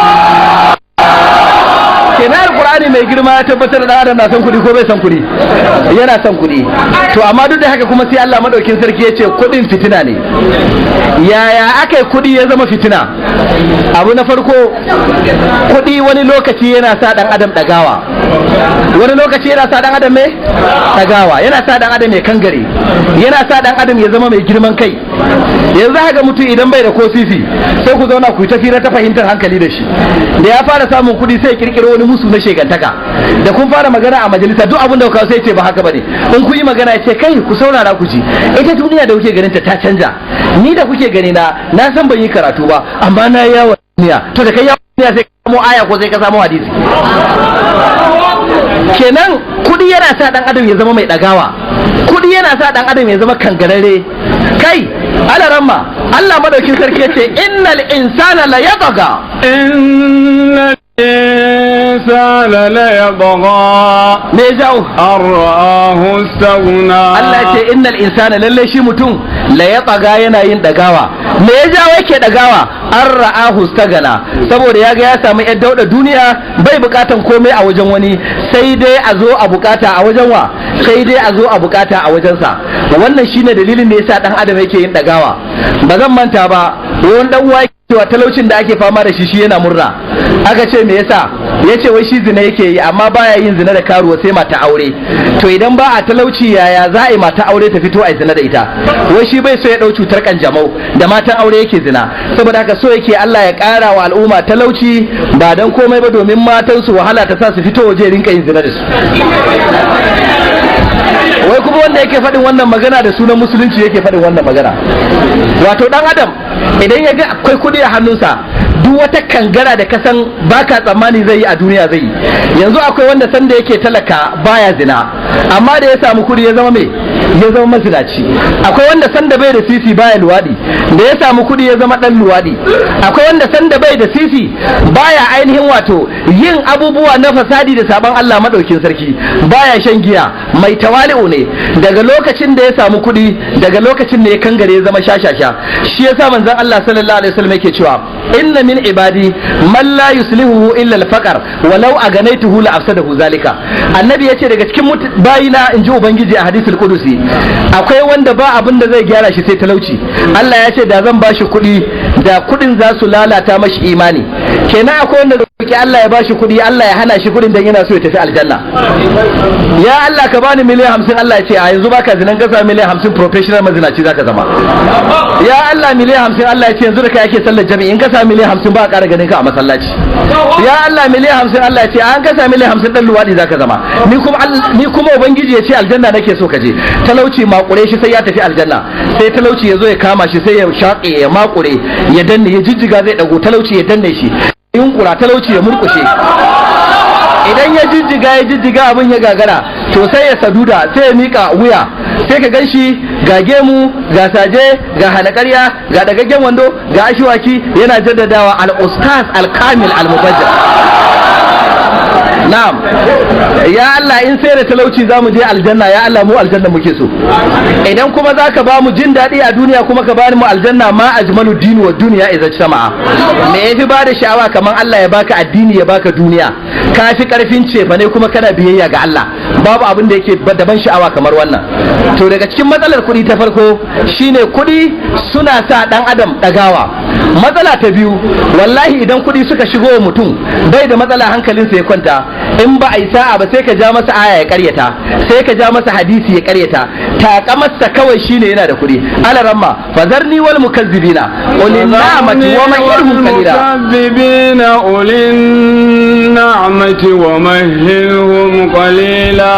Kenan Alqur'ani mai girma ya tabbatar da adam na son kuɗi, ko bai son kuɗi? Yana son kuɗi. To amma duk da haka kuma sai Allah madaukin sarki ya ce kuɗin fitina ne. Yaya aka yi kuɗi ya zama fitina? Abu na farko, kuɗi wani lokaci yana sa ɗan adam ɗagawa. Wani lokaci yana sa ɗan adam mai ɗagawa, yana sa ɗan adam mai kangare, yana sa ɗan adam ya zama mai girman kai. Yanzu haka mutum idan bai da ko sisi, sai ku zauna ku yi ta fira ta fahimtar hankali da shi. Da ya fara samun kuɗi, sai ya kirkiro wani musu na shegantaka. Da kun fara magana a majalisa, duk abin da kuka sai ce ba haka bane. In kun yi magana, ya ce: "Kai, ku saurara ku ji, ita duniya da kuke ganin ta ta canja. Ni da kuke gani na, na san ban yi karatu ba, amma na yi yawon duniya." To da kai yawon duniya, sai ka samu aya ko sai ka samu hadisi? Kenan kudi yana sa dan adam ya zama mai dagawa, kudi yana sa dan adam ya zama kangararre. Kai alaramma, Allah madaukin sarki yace: إن الإنسان ليطغى.
إن الإنسان ليطغى
Me ya jawo?
أن رآه استغنى.
Allah ce: إن الإنسان, lalle shi mutum, ليطغى, yana yin dagawa. Me ya jawo yake dagawa? أن رآه استغنى, saboda ya ga ya samu yar dauda duniya, bai bukatan komai a wajen wani, sai dai a zo a bukata a wajen wa, sai dai a zo a bukata a wajensa. Wannan shine dalilin da yasa dan adam yake yin dagawa. Ba zan manta ba, wani dan uwa cewa talaucin da ake fama da shi, shi yana murna. Aka ce me yasa? Yace wai shi zina yake yi, amma baya yin zina da karuwa sai mata aure. To idan ba a talauci, yaya za a yi mata aure ta fito a yi zina da ita? Wai shi bai so ya dau cutar kanjamau, da matan aure yake zina. Saboda haka so yake Allah ya kara wa al'umma talauci, ba dan komai ba, domin matan su wahala ta sa su fito waje rinka yin zina da su. Wai kuma wanda yake faɗin wannan magana, da sunan musulunci yake faɗin wannan magana. Wato dan adam idan ya ga akwai kuɗi a hannunsa, duk wata kangara da kasan baka tsammani zai yi a duniya, zai yi. Yanzu akwai wanda sanda yake talaka baya zina, amma da ya samu kuɗi ya zama mai, ya zama mazinaci. Akwai wanda sanda bai da sisi baya luwaɗi, da ya samu kuɗi ya zama ɗan luwaɗi. Akwai wanda sanda bai da sisi baya ainihin wato yin abubuwa na fasadi da sabon Allah madaukin sarki, baya shan giya, mai tawali'u ne. Daga lokacin da ya samu kuɗi, daga lokacin da ya kangare, ya zama shashasha. Shi yasa manzon Allah sallallahu alaihi wasallam yake cewa: إن من عبادي من لا يصلحه إلا الفقر ولو أغنيته لأفسده ذلك. Annabi yace daga cikin bayina, inji ubangiji a hadisul qudusi, akwai wanda ba abin da zai gyara shi sai talauci. Allah ya ce da zan bashi kuɗi, da kuɗin za su lalata mashi imani. Kenan akwai wanda roki Allah ya bashi kuɗi, Allah ya hana shi kuɗin dan yana so ya tafi aljanna. Ya Allah, ka bani 50 miliyan. Allah ya ce, a yanzu baka zinan kasa, 50 miliyan professional mazinaci zaka zama. Ya Allah, 50 miliyan. Allah ya ce, yanzu da kai ake sallar jami'i, in ka sa 50 miliyan ba a ƙara ganin ka a masallaci. Ya Allah, 50 miliyan. Allah ya ce, an kasa 50 miliyan dan luwadi zaka zama. Ni kuma ubangiji ya ce, aljanna nake so ka je. Talauci makure shi, sai ya tafi aljanna. Sai talauci ya zo ya kama shi, sai ya shaƙe, ya makure, ya danne, ya jijjiga, zai dago, talauci ya danne shi, yunkura, talauci ya murkushe. Idan ya jijjiga, ya jijjiga, abin ya gagara, to sai ya saduda, sai ya mika wuya. Sai ka ganshi ga gemu, ga saje, ga hana ƙarya, ga dagaggen wando, ga ashiwaki, yana jaddadawa al-ustaz al-kamil al-mubajjal. Na'am, ya Allah, in sai da talauci zamu je aljanna, ya Allah, mu aljanna muke so. Idan kuma zaka ba mu jin daɗi a duniya, kuma ka bani mu aljanna. ما أجمل الدين والدنيا إذا اجتمعا. Me yafi ba da sha'awa kamar Allah ya baka addini, ya baka duniya? Ka fi karfin cefa ne kuma kana biyayya ga Allah. Babu abin da yake daban sha'awa kamar wannan. To, daga cikin matsalar kuɗi ta farko shine kuɗi suna sa ɗan adam ɗagawa. Matsala ta biyu, wallahi idan kuɗi suka shigo wa mutum, bai da matsala, hankalinsa ya kwanta. In ba a yi sa'a ba, sai ka ja masa aya ya karyata, sai ka ja masa hadisi ya karyata. Takamarsa kawai shine yana da kuɗi. Alaramma, فذرني والمكذبين أولي النعمة ومهلهم قليلا.
المكذبين أولي النعمة ومهلهم قليلا.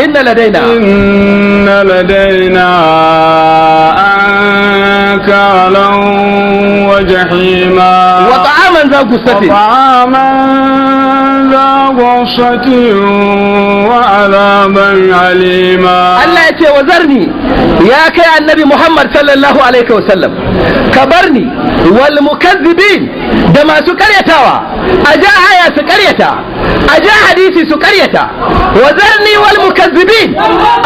إن لدينا
إن لدينا أنكالا وجحيما.
وطعاما ذا غصة
وطعاما ذا غصة وعذابا أليما.
Allah ya ce, وذرني, ya kai annabi Muhammad sallallahu alaihi wasallam, ka barni, والمكذبين, da masu karyatawa. A ja aya su karyata, a ja hadisi su karyata. وذرني والمكذبين,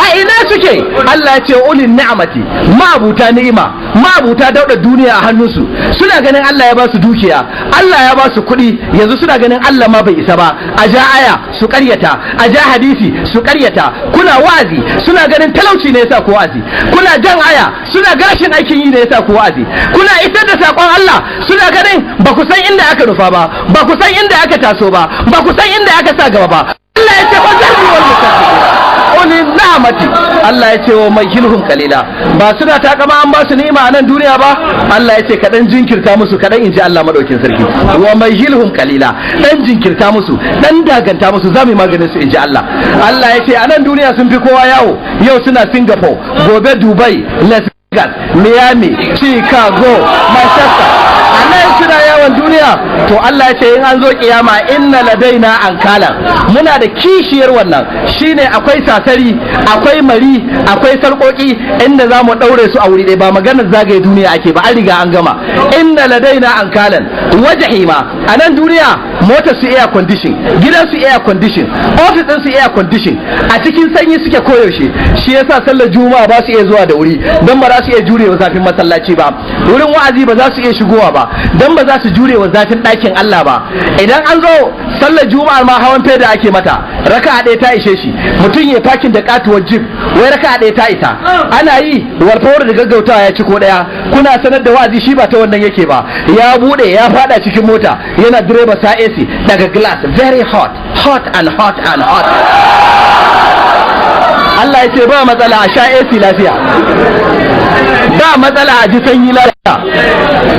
a ina suke? Allah ya ce, أولي النعمة, ma'abuta ni'ima, ma'abuta dauda duniya a hannunsu. Suna ganin Allah ya ba su dukiya, Allah ya ba su kuɗi, yanzu suna ganin Allah ma bai isa ba. A ja aya su karyata, a ja hadisi su karyata. Kuna wa'azi, suna ganin talauci ne yasa ku wa'azi. Kuna jan aya, suna ga rashin aikin yi ne yasa ku wa'azi. Kuna isar da sakon Allah, suna ganin ba ku san inda aka nufa ba, ba ku san inda aka taso ba, ba ku san inda aka sa gaba ba. Allah ya ce, فذرني والمكذبين أولي النعمة. Allah ya ce, ومهلهم قليلا. Ba suna takama an ba su ni'ima a nan duniya ba? Allah ya ce, kaɗan jinkirta musu kaɗan, in ji Allah madaukin sarki. ومهلهم قليلا, dan jinkirta musu, dan daganta musu, za mu yi maganin su, in ji Allah. Allah ya ce, a nan duniya sun fi kowa yawo. Yau suna Singapore, gobe Dubai, Las Vegas, Miami, Chicago, Manchester. A nan suna yawon duniya. To, Allah ya ce, in an zo kiyama, إن لدينا أنكالا, muna da kishiyar wannan, shine akwai sasari, akwai mari, akwai sarƙoƙi, inda za mu ɗaure su a wuri ɗaya. Ba maganar zagaye duniya ake ba, an riga an gama. إن لدينا أنكالا وجحيما. A nan duniya motar su air condition, gidan su air condition, office din su air condition, a cikin sanyi suke koyaushe. Shi yasa sallar juma'a ba su iya zuwa da wuri, don ba za su iya jurewa zafin masallaci ba. Wurin wa'azi ba za su iya shigowa ba, don ba za su jurewa zafin ɗakin Allah ba. Idan an zo sallar juma'a ma, hawan feda ake mata, raka'a ɗaya ta ishe shi. Mutum ya fakin da katuwar jeep, wai raka'a ɗaya ta isa. Ana yi walfawar da gaggautawa ya ci ko ɗaya. Kuna sanar da wa'azi, shi ba ta wannan yake ba, ya bude ya fada cikin mota, yana direba, sa AC, daga glass, very hot, hot and hot and hot. Allah ya ce, ba matsala, a sha AC lafiya, ba matsala, a ji sanyi lafiya.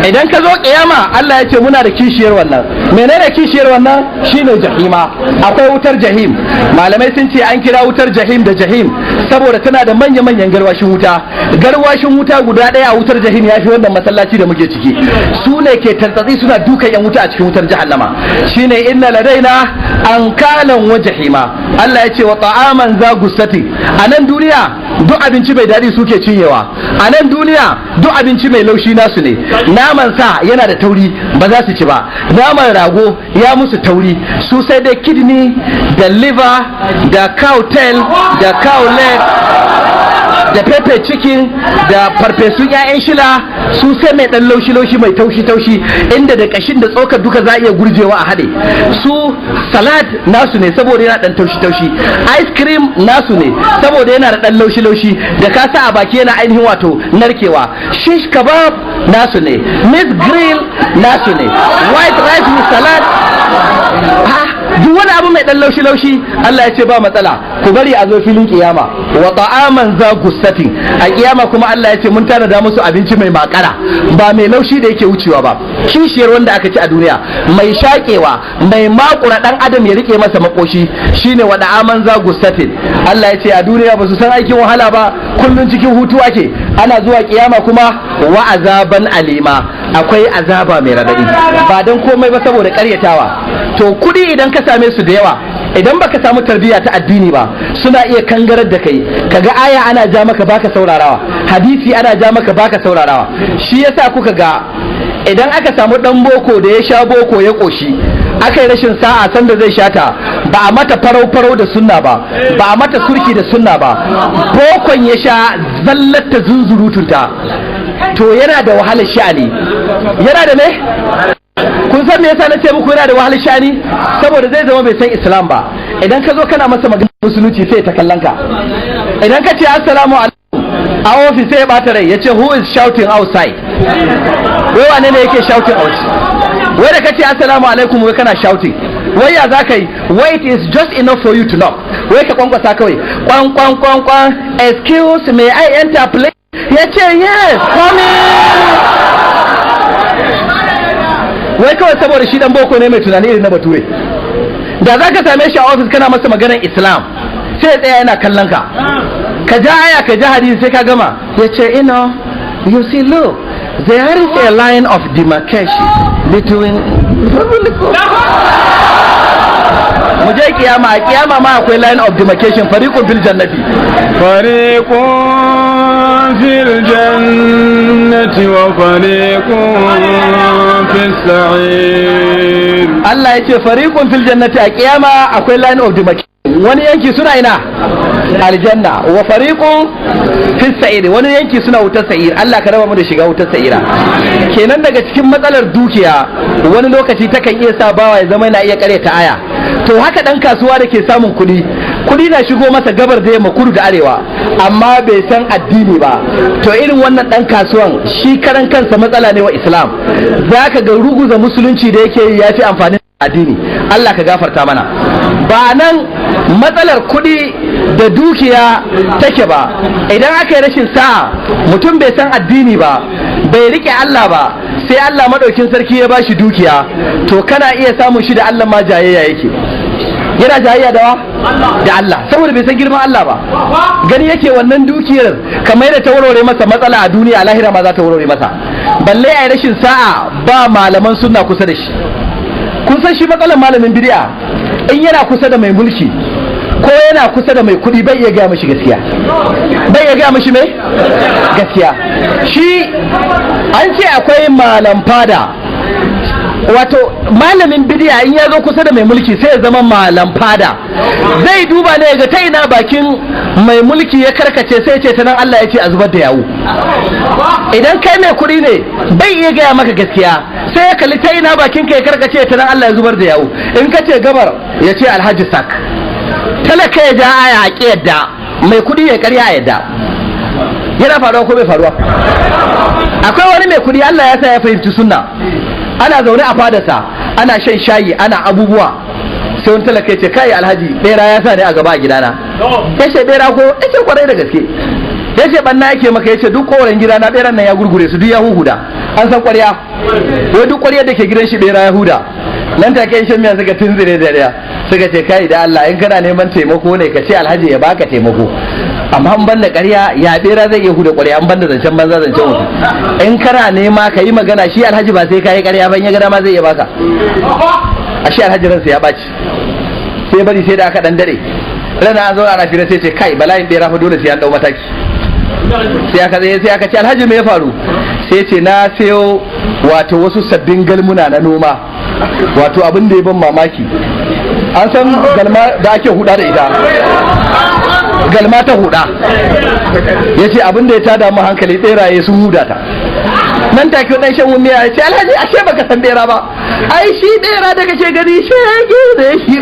Idan ka zo kiyama, Allah ya ce, muna da kishiyar wannan. Menene kishiyar wannan? Shine jahima. Akwai wutar jahim. Malamai sun ce an kira wutar jahim da jahim saboda tana da manya-manyan garwashin wuta. Garwashin wuta guda ɗaya a wutar jahim ya fi wannan masallaci da muke ciki. Su ne ke tartsatsi, suna dukan yan wuta a cikin wutar jahannama. Shine إن لدينا أنكالا وجحيما. Allah ya ce, وطعاما ذا غصة. A nan duniya duk abinci mai daɗi suke cinyewa. A nan duniya duk abinci mai laushi nasu ne. Naman sa yana da tauri, ba za su ci ba. Naman rago ya musu tauri. Su sai dai kidney da liver da cow tail da cow leg. Da pepper chicken da farfesun 'ya'yan shila, su sai mai dan laushi laushi, mai taushi taushi, inda da kashin da tsokar duka za a iya gurjewa a haɗe. Su salad nasu ne saboda yana dan taushi taushi. Ice cream nasu ne saboda yana da dan laushi laushi, da ka sa a baki yana ainihin wato narkewa. Shish kebab nasu ne, mixed grill nasu ne, white rice with salad, ha, duk wani abu mai dan laushi laushi. Allah ya ce ba matsala, ku bari a zo filin kiyama. Wa ta'aman za gussatin, a kiyama kuma Allah ya ce mun tanada musu abinci mai makara, ba mai laushi da yake wucewa ba, kishiyar wanda aka ci a duniya, mai shakewa, mai makura dan adam ya rike masa makoshi, shine wa da'aman za gussatin. Allah ya ce a duniya ba su san aikin wahala ba, kullun cikin hutu ake. Ana zuwa kiyama kuma wa azaban alima, akwai azaba mai radadi, ba don komai ba saboda karyatawa. To kudi idan ka same su da yawa, idan baka samu tarbiyya ta addini ba, suna iya kangarar da kai. Kaga aya ana ja maka baka saurarawa, hadisi ana ja maka baka saurarawa. Shi yasa kuka ga idan aka samu dan boko da ya sha boko ya koshi, aka yi rashin sa'a sanda zai shata ba a mata farau farau da sunna ba, ba a mata surki da sunna ba, bokon ya sha zallata zunzurutunta, to yana da wahalar sha'ani. Yana da me? Kun san me yasa na ce muku yana da wahalar sha'ani? Saboda zai zama bai san Islam ba. Idan ka zo kana masa magana musulunci sai ta kallon ka. Idan ka ce "Assalamu alaikum" a ofis, sai ya bata rai, ya ce, "Who is shouting outside?" Wai wane ne yake shouting out? Wai da ka ce "Assalamu alaikum", wai kana shouting, wai ya za ka yi? Wai it is just enough for you to knock, wai ka kwankwasa kawai, kwan kwan kwan kwan, "Excuse me, I enter please?" Ya ce, "Yes, come in." Wai kawai saboda shi dan boko ne mai tunani irin na bature. Da za ka same shi a ofis kana masa maganar Islam, sai ya tsaya yana kallon ka, ka ja aya, ka ja hadisi, sai ka gama ya ce, "You see, look, there is a line of demarcation between." Mu je kiyama. A kiyama ma akwai line of demarcation. Fariqun fil jannati.
فريق في الجنة وفريق في السعير.
Allah ya ce fariqun fil jannati, a kiyama akwai line of demarcation, wani yanki suna ina? Aljanna. Wa fariqun fis sa'ir, wani yanki suna wutar sa'ir. Allah ka raba mu da shiga wutar sa'ira. Kenan daga cikin matsalar dukiya, wani lokaci takan iya sa bawa ya zama yana iya karyata aya. To haka dan kasuwa da ke samun kuɗi, kuɗi na shigo masa gabar da yamma, kudu da arewa, amma bai san addini ba, to irin wannan dan kasuwan shi karan kansa matsala ne wa Islam. Zaka ga ruguza musulunci da yake yi ya fi amfani addini. Allah ka gafarta mana. Ba nan matsalar kuɗi da dukiya take ba. Idan aka yi rashin sa'a mutum bai san addini ba, bai rike Allah ba, sai Allah maɗaukin sarki ya bashi dukiya, to kana iya samun shi da Allah ma jayayya yake. Yana jayayya da wa? Da Allah, saboda bai san girman Allah ba. Gani yake wannan dukiyar kamar yadda ta warware masa matsala a duniya, a lahira ma za ta warware masa. Balle a yi rashin sa'a ba malaman sunna kusa da shi. Kun san shi matsalar malamin bid'a, in yana kusa da mai mulki ko yana kusa da mai kuɗi, bai iya gaya mishi gaskiya. Bai iya gaya mishi mai gaskiya. Shi an ce akwai malam fada, wato malamin bidiya in ya zo kusa da mai mulki sai ya zama malam fada. Zai duba ne ga ta ina bakin mai mulki ya karkace, sai ce ta nan Allah ya ce a zubar da yawu. Idan kai mai kuɗi ne, bai iya gaya maka gaskiya, sai ya kalli ta ina bakin ka ya karkace, ta nan Allah ya zubar da yawu. In ka ce gabar, ya ce alhaji sak. Talaka ya ja aya a ƙi yadda, mai kuɗi ya karya a yadda. Yana faruwa ko bai faruwa? Akwai wani mai kuɗi, Allah ya sa ya fahimci sunna. Ana zaune a fadarsa, ana shan shayi, ana abubuwa, sai wani talaka ya ce, "Kai alhaji, bera ya sa ne a gaba a gidana." Ya ce, "Bera ko?" Ya ce, "Kwarai da gaske." Ya ce, "Banna yake maka?" Ya ce, "Duk koren gidana beran nan ya gurgure su duk ya huhuda." An san kwarya, wai duk kwaryar da ke gidan shi bera ya huda. Nan take yan shan miya suka tunzire da dariya, suka ce, "Kai da Allah, in kana neman taimako ne ka ce alhaji ya baka taimako, amma an banda ƙarya, ya bera zai iya huda ƙwarya? An banda zancen banza, zancen wuta. In kana nema ka yi magana, shi alhaji ba sai ka yi ƙarya ban ya gada ma zai iya baka." Ashe alhaji ransa ya ɓaci, sai bari sai da aka dan dare, rana an zauna ana fira, sai ce, "Kai, bala'in bera fa dole sai an dau mataki." Sai aka sai aka ce, "Alhaji, me ya faru?" Sai ce, "Na sayo wato wasu sabbin galmuna na noma. Wato abin da ya ban mamaki, an san galma da ake huda da ita." Galma ta huda. Yace abin da ya tada mu hankali, beraye sun huda ta. Nan take dan shan miya ya ce, "Alhaji, ashe baka san bera ba? Ai shi bera da kake gani, shege da shi."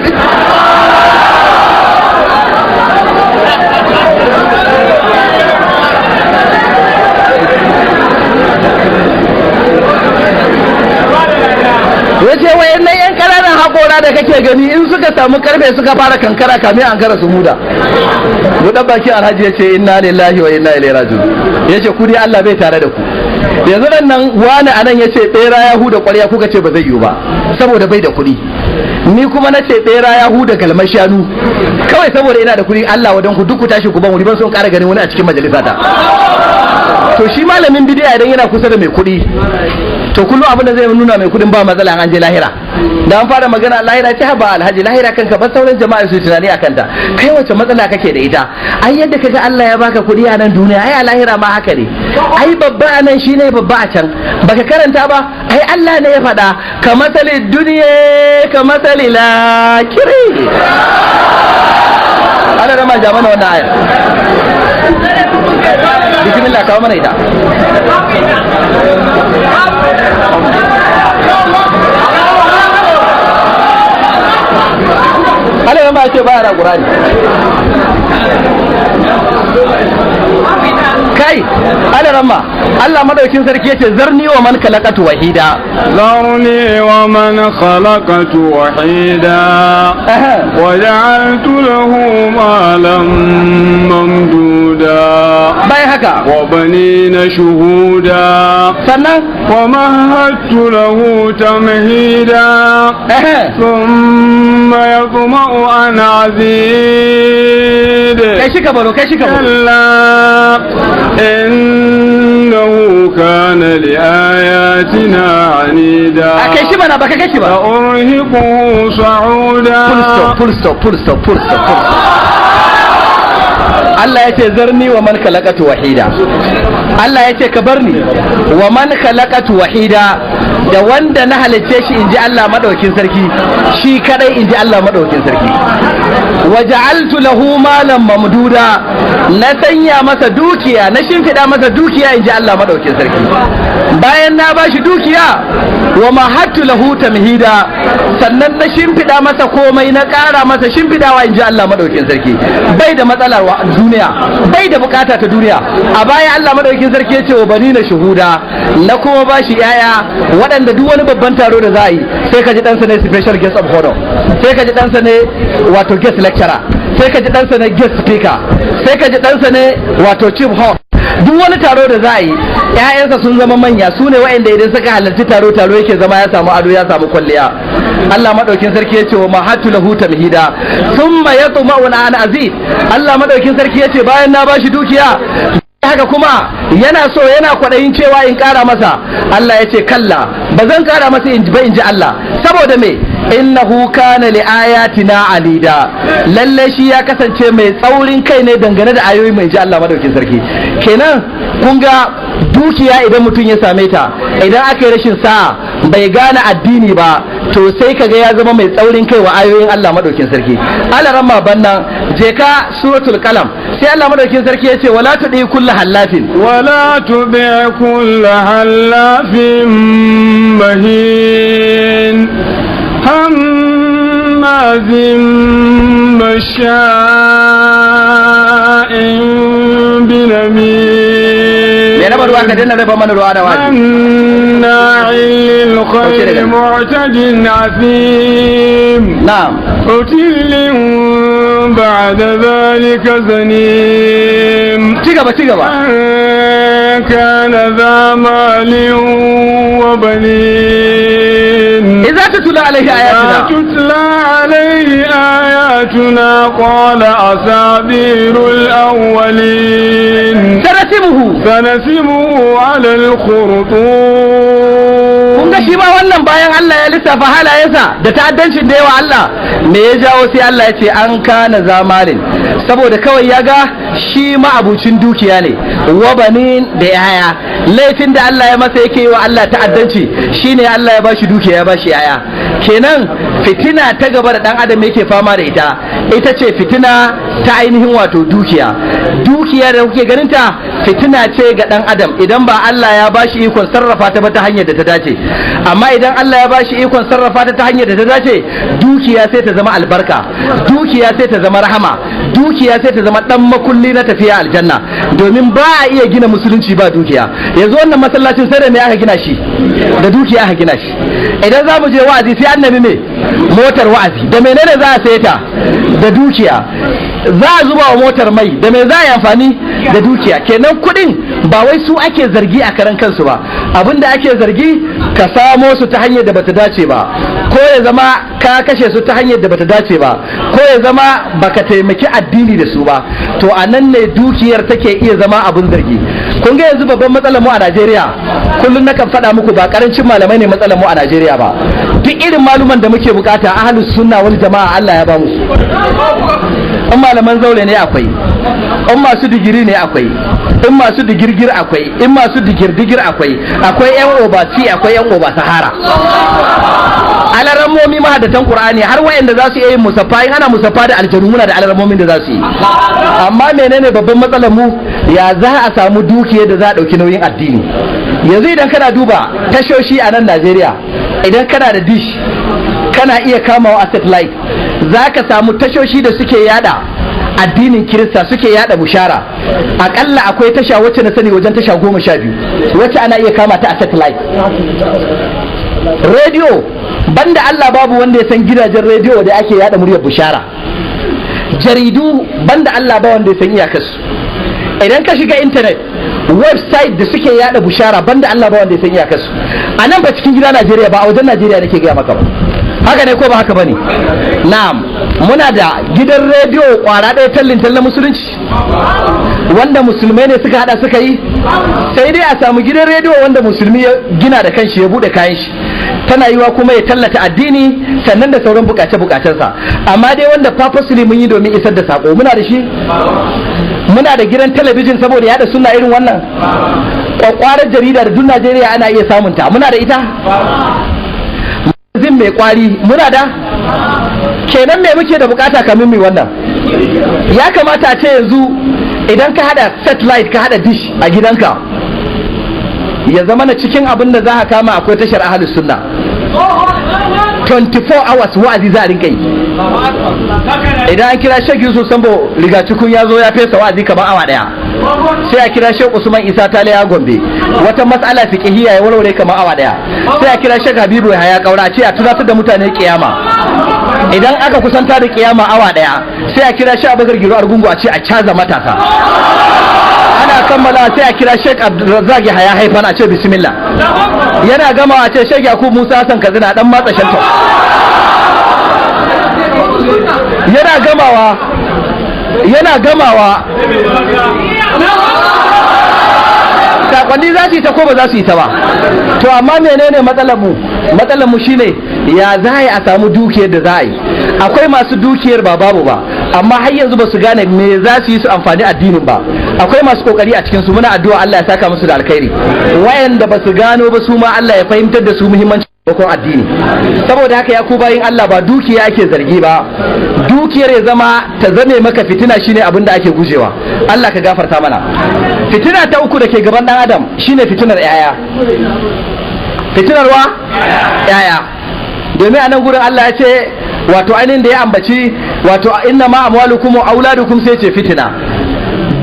Ya ce wayannan yan ƙananan haƙora da kake gani, in suka samu karfe suka fara kankara, kamin an kara su huda. Buɗe baki alhaji ya ce, "Inna lillahi wa inna ilaihi raji'un." Ya ce, "Ku dai Allah bai tare da ku." Yanzu nan nan wani anan ya ce bera ya huda ƙwarya, kuka ce ba zai yiwu ba saboda bai da kuɗi. Ni kuma na ce bera ya huda galmar shanu kawai saboda ina da kuɗi. Allah wadan ku duk, ku tashi ku ban wuri, ban son ƙara ganin wani a cikin majalisata. To shi malamin bidiya idan yana kusa da mai kuɗi, to kullum abin da zai nuna mai kuɗin ba matsala an je lahira. Da an fara magana lahira, ce, "Haba alhaji, lahira kanka ba sauran jama'a su tunani akan ta. Kai wace matsala kake da ita? Ai yadda kaga Allah ya baka kuɗi a nan duniya, ai a lahira ma haka ne. Ai babba a nan shine babba a can. Baka karanta ba? Ai Allah ne ya faɗa, ka masali duniya ka masali lakiri." Ana rama ja mana wannan aya. Bismillah, kawo mana ita. Allah ma ce ba na Qur'ani. Kai Allah ramma, Allah madaukin sarki yace, "Zarni wa man khalaqatu wahida."
ذرني ومن خلقت وحيدا وجعلت له مالا ممدودا
Bayan haka?
وبنين شهودا
Sannan?
ومهدت له تمهيدا ثم يطمع أن أزيد.
Kai shi ka baro, kai shi ka baro.
كلا، إنه كان لآياتنا عنيدا.
A kai shi mana, baka kai shi ba.
سأرهقه صعودا.
Full stop, full stop, full stop, full stop, full stop. Allah ya ce, "Zarni wa man khalaqatu wahida." Allah ya ce ka bar ni wa man khalaqatu wahida, da wanda na halicce shi, inji Allah madaukin sarki, shi kadai, inji Allah madaukin sarki. Wa ja'altu lahu malan mamduda, na sanya masa dukiya, na shimfida masa dukiya, inji Allah madaukin sarki. Bayan na bashi dukiya, wa mahattu lahu tamhida, sannan na shimfida masa komai, na ƙara masa shimfidawa, inji Allah madaukin sarki. Bai da matsalar duniya, bai da bukata ta duniya. A baya Allah madaukin sarki ya ce, "Wa banina shuhuda," na kuma bashi yaya waɗanda duk wani babban taro da za a yi, sai ka ji ɗansa ne special guest of honor, sai ka ji ɗansa ne wato guest lecturer, sai ka ji ɗansa ne guest speaker, sai ka ji ɗansa ne wato chief host. Duk wani taro da za a yi, ‘ya'yansa sun zama manya, su ne waɗanda idan suka halarci taro, taro yake zama ya samu ado, ya samu kwalliya. Allah maɗaukin sarki ya ce, "Wa mahatu lahu tamhida thumma yatma'u an azid." Allah maɗaukin sarki ya ce bayan na bashi dukiya haka kuma yana so, yana kwaɗayin cewa in ƙara masa. Allah ya ce, "Kalla, ba zan ƙara masa in ba," in ji Allah. Saboda me? "Innahu kana li ayatina alida," lalle shi ya kasance mai tsaurin kai ne dangane da ayoyi mai, ji Allah madaukin sarki. Kenan kun ga dukiya idan mutum ya same ta, idan aka yi rashin sa'a bai gane addini ba, to sai kaga ya zama mai tsaurin kai wa ayoyin Allah madaukin sarki. Alaramma bannan, je ka suratul Qalam. Sai Allah madaukin sarki ya ce, "Wala tudi kullu hallafin."
ولا تطع كل حلاف مهين هماز مشاء بنميم.
Me raba ruwa, ka daina raba mana ruwa da wani.
مناع للخير معتد عثيم.
Na'am.
عتل بعد ذلك زنيم.
Ci gaba, ci gaba.
أن كان ذا مال وبنين.
Idza tutla alaihi
إذا
ayatuna.
تتلى عليه آياتنا قال أساطير الأولين.
Sanasimuhu.
سنسمه على الخرطوم.
Kun ga shi ba wannan, bayan Allah ya lissafa halayensa da ta'addancin da yawa Allah, me ya jawo? Sai Allah ya ce, "An kana zamalin," saboda kawai ya ga shi ma'abucin dukiya ne, wa banin, da yaya. Laifin da Allah ya masa yake yi wa Allah ta'addanci shine Allah ya bashi dukiya, ya bashi yaya. Kenan Fitina ta gaba da dan adam yake fama da ita, ita ce fitina ta ainihin wato dukiya. Dukiya da kuke ganin ta fitina ce ga dan adam idan ba Allah ya bashi ikon sarrafa ta ba ta hanyar da ta dace. Amma idan Allah ya bashi ikon sarrafa ta ta hanyar da ta dace, dukiya sai ta zama albarka, dukiya sai ta zama rahama, dukiya sai ta zama dan makulli na tafiya aljanna. Domin ba a iya gina musulunci ba dukiya. Yanzu wannan masallacin sai da me aka gina shi? Da dukiya aka gina shi. Idan za mu je wa'azi sai an nemi me? Motar wa'azi. Da menene za a saye ta? Da dukiya. Za a zuba wa motar mai, da me za a yi amfani? Da dukiya. Kenan kudin ba wai su ake zargi a karan kansu ba, abinda ake zargi ka samo su ta hanyar da bata dace ba, ko ya zama ka kashe su ta hanyar da bata dace ba, ko ya zama baka taimaki addini da su ba. To a nan ne dukiyar take iya zama abin zargi. Kun ga yanzu babban matsalar mu a Najeriya, kullum nakan faɗa muku, ba karancin malamai ne matsalar mu a Najeriya ba. Duk irin maluman da muke bukata ahlus sunna wal jama'a Allah ya ba mu su. In malaman zaure ne akwai, in masu digiri ne akwai, in masu digirgir akwai, in masu digirdigir akwai, akwai yan obasi, akwai yan oba sahara, alarammomi mahadatan qur'ani, har wayanda za su iya yin musaffa. In ana musaffa da aljanu, muna da alarammomin da za su yi. Amma menene babban matsalar mu? Ya za a samu dukiyar da za a dauki nauyin addini? Yanzu idan kana duba tashoshi a nan Najeriya, idan kana da dish kana iya kamawa a satellite, za ka samu tashoshi da suke yada addinin Kirista, suke yada bushara. Akalla akwai tasha wacce na sani wajen tasha 12 wacce ana iya kama ta a satellite. Rediyo, banda Allah babu wanda ya san gidajen rediyo da ake yada muryar bushara. Jaridu, banda Allah ba wanda ya san iyakarsu. Idan ka shiga intanet, website da suke yada bushara, banda Allah ba wanda ya san iyakarsu. A nan ba cikin gida Najeriya ba, a wajen Najeriya nake gaya maka ba. Haka ne ko ba haka bane? Na'am. Muna da gidan rediyo kwara ɗaya tallin tallan musulunci wanda musulmai ne suka hada suka yi? Sai dai a samu gidan rediyo wanda musulmi ya gina da kanshi, ya bude kayan shi, tana yiwa kuma ya tallata addini sannan da sauran bukace bukacensa. Amma dai wanda purposely mun yi domin isar da sako, muna da shi? Muna da gidan talabijin saboda yada suna irin wannan? Kwakwarar jarida da duk Najeriya ana iya samunta, muna da ita? Zin mai kwari muna da? Kenan me muke da bukata kamin mu wannan? Ya kamata a ce yanzu idan ka hada satellite, ka hada dish a gidanka, ya zama na cikin abin da za ka kama akwai tashar ahlus sunna. 24 hours wa'azi za a rinka yi. Idan an kira Sheikh Yusuf Sambo Rigacikun ya zo ya fesa wa'azi kamar awa daya, sai a kira Sheikh Usman Isa Taliya Gombe, wata matsala fiqhiyya ya warware kamar awa daya, sai a kira Sheikh Habibu Yahaya Kaura, ce a tunatar da mutane kiyama. Idan aka kusanta da kiyama awa daya, sai a kira Sheikh Abubakar Giro Argungu, a ce a caza matasa. Ana kammala sai a kira Sheikh Abdulrazzaq Yahaya Haifan, a ce bismillah. Yana gama a ce Sheikh Yakub Musa Hassan Katsina dan matsa shelter. Yana gamawa, yana gamawa, sakonni za su yi ta ko ba za su yi ta ba? To amma menene matsalar mu? Matsalar mu shine ya za a yi a samu dukiyar da za a yi. Akwai masu dukiyar, ba babu ba, amma har yanzu ba su gane me za su yi su amfani addinin ba. Akwai masu kokari a cikin su, muna addu'a Allah ya saka musu da alkhairi. Wayanda ba su gano ba, su ma Allah ya fahimtar da su muhimmancin taimakon addini. Saboda haka ya ku bayin Allah, ba dukiya ake zargi ba, dukiyar ya zama ta zame maka fitina shine abin da ake gujewa. Allah ka gafarta mana. Fitina ta uku da ke gaban dan adam shine fitinar yaya. Fitinar wa? Yaya. Domin a nan gurin Allah ya ce, wato ainihin da ya ambaci wato inna ma amwalukum wa auladukum, sai ce fitina.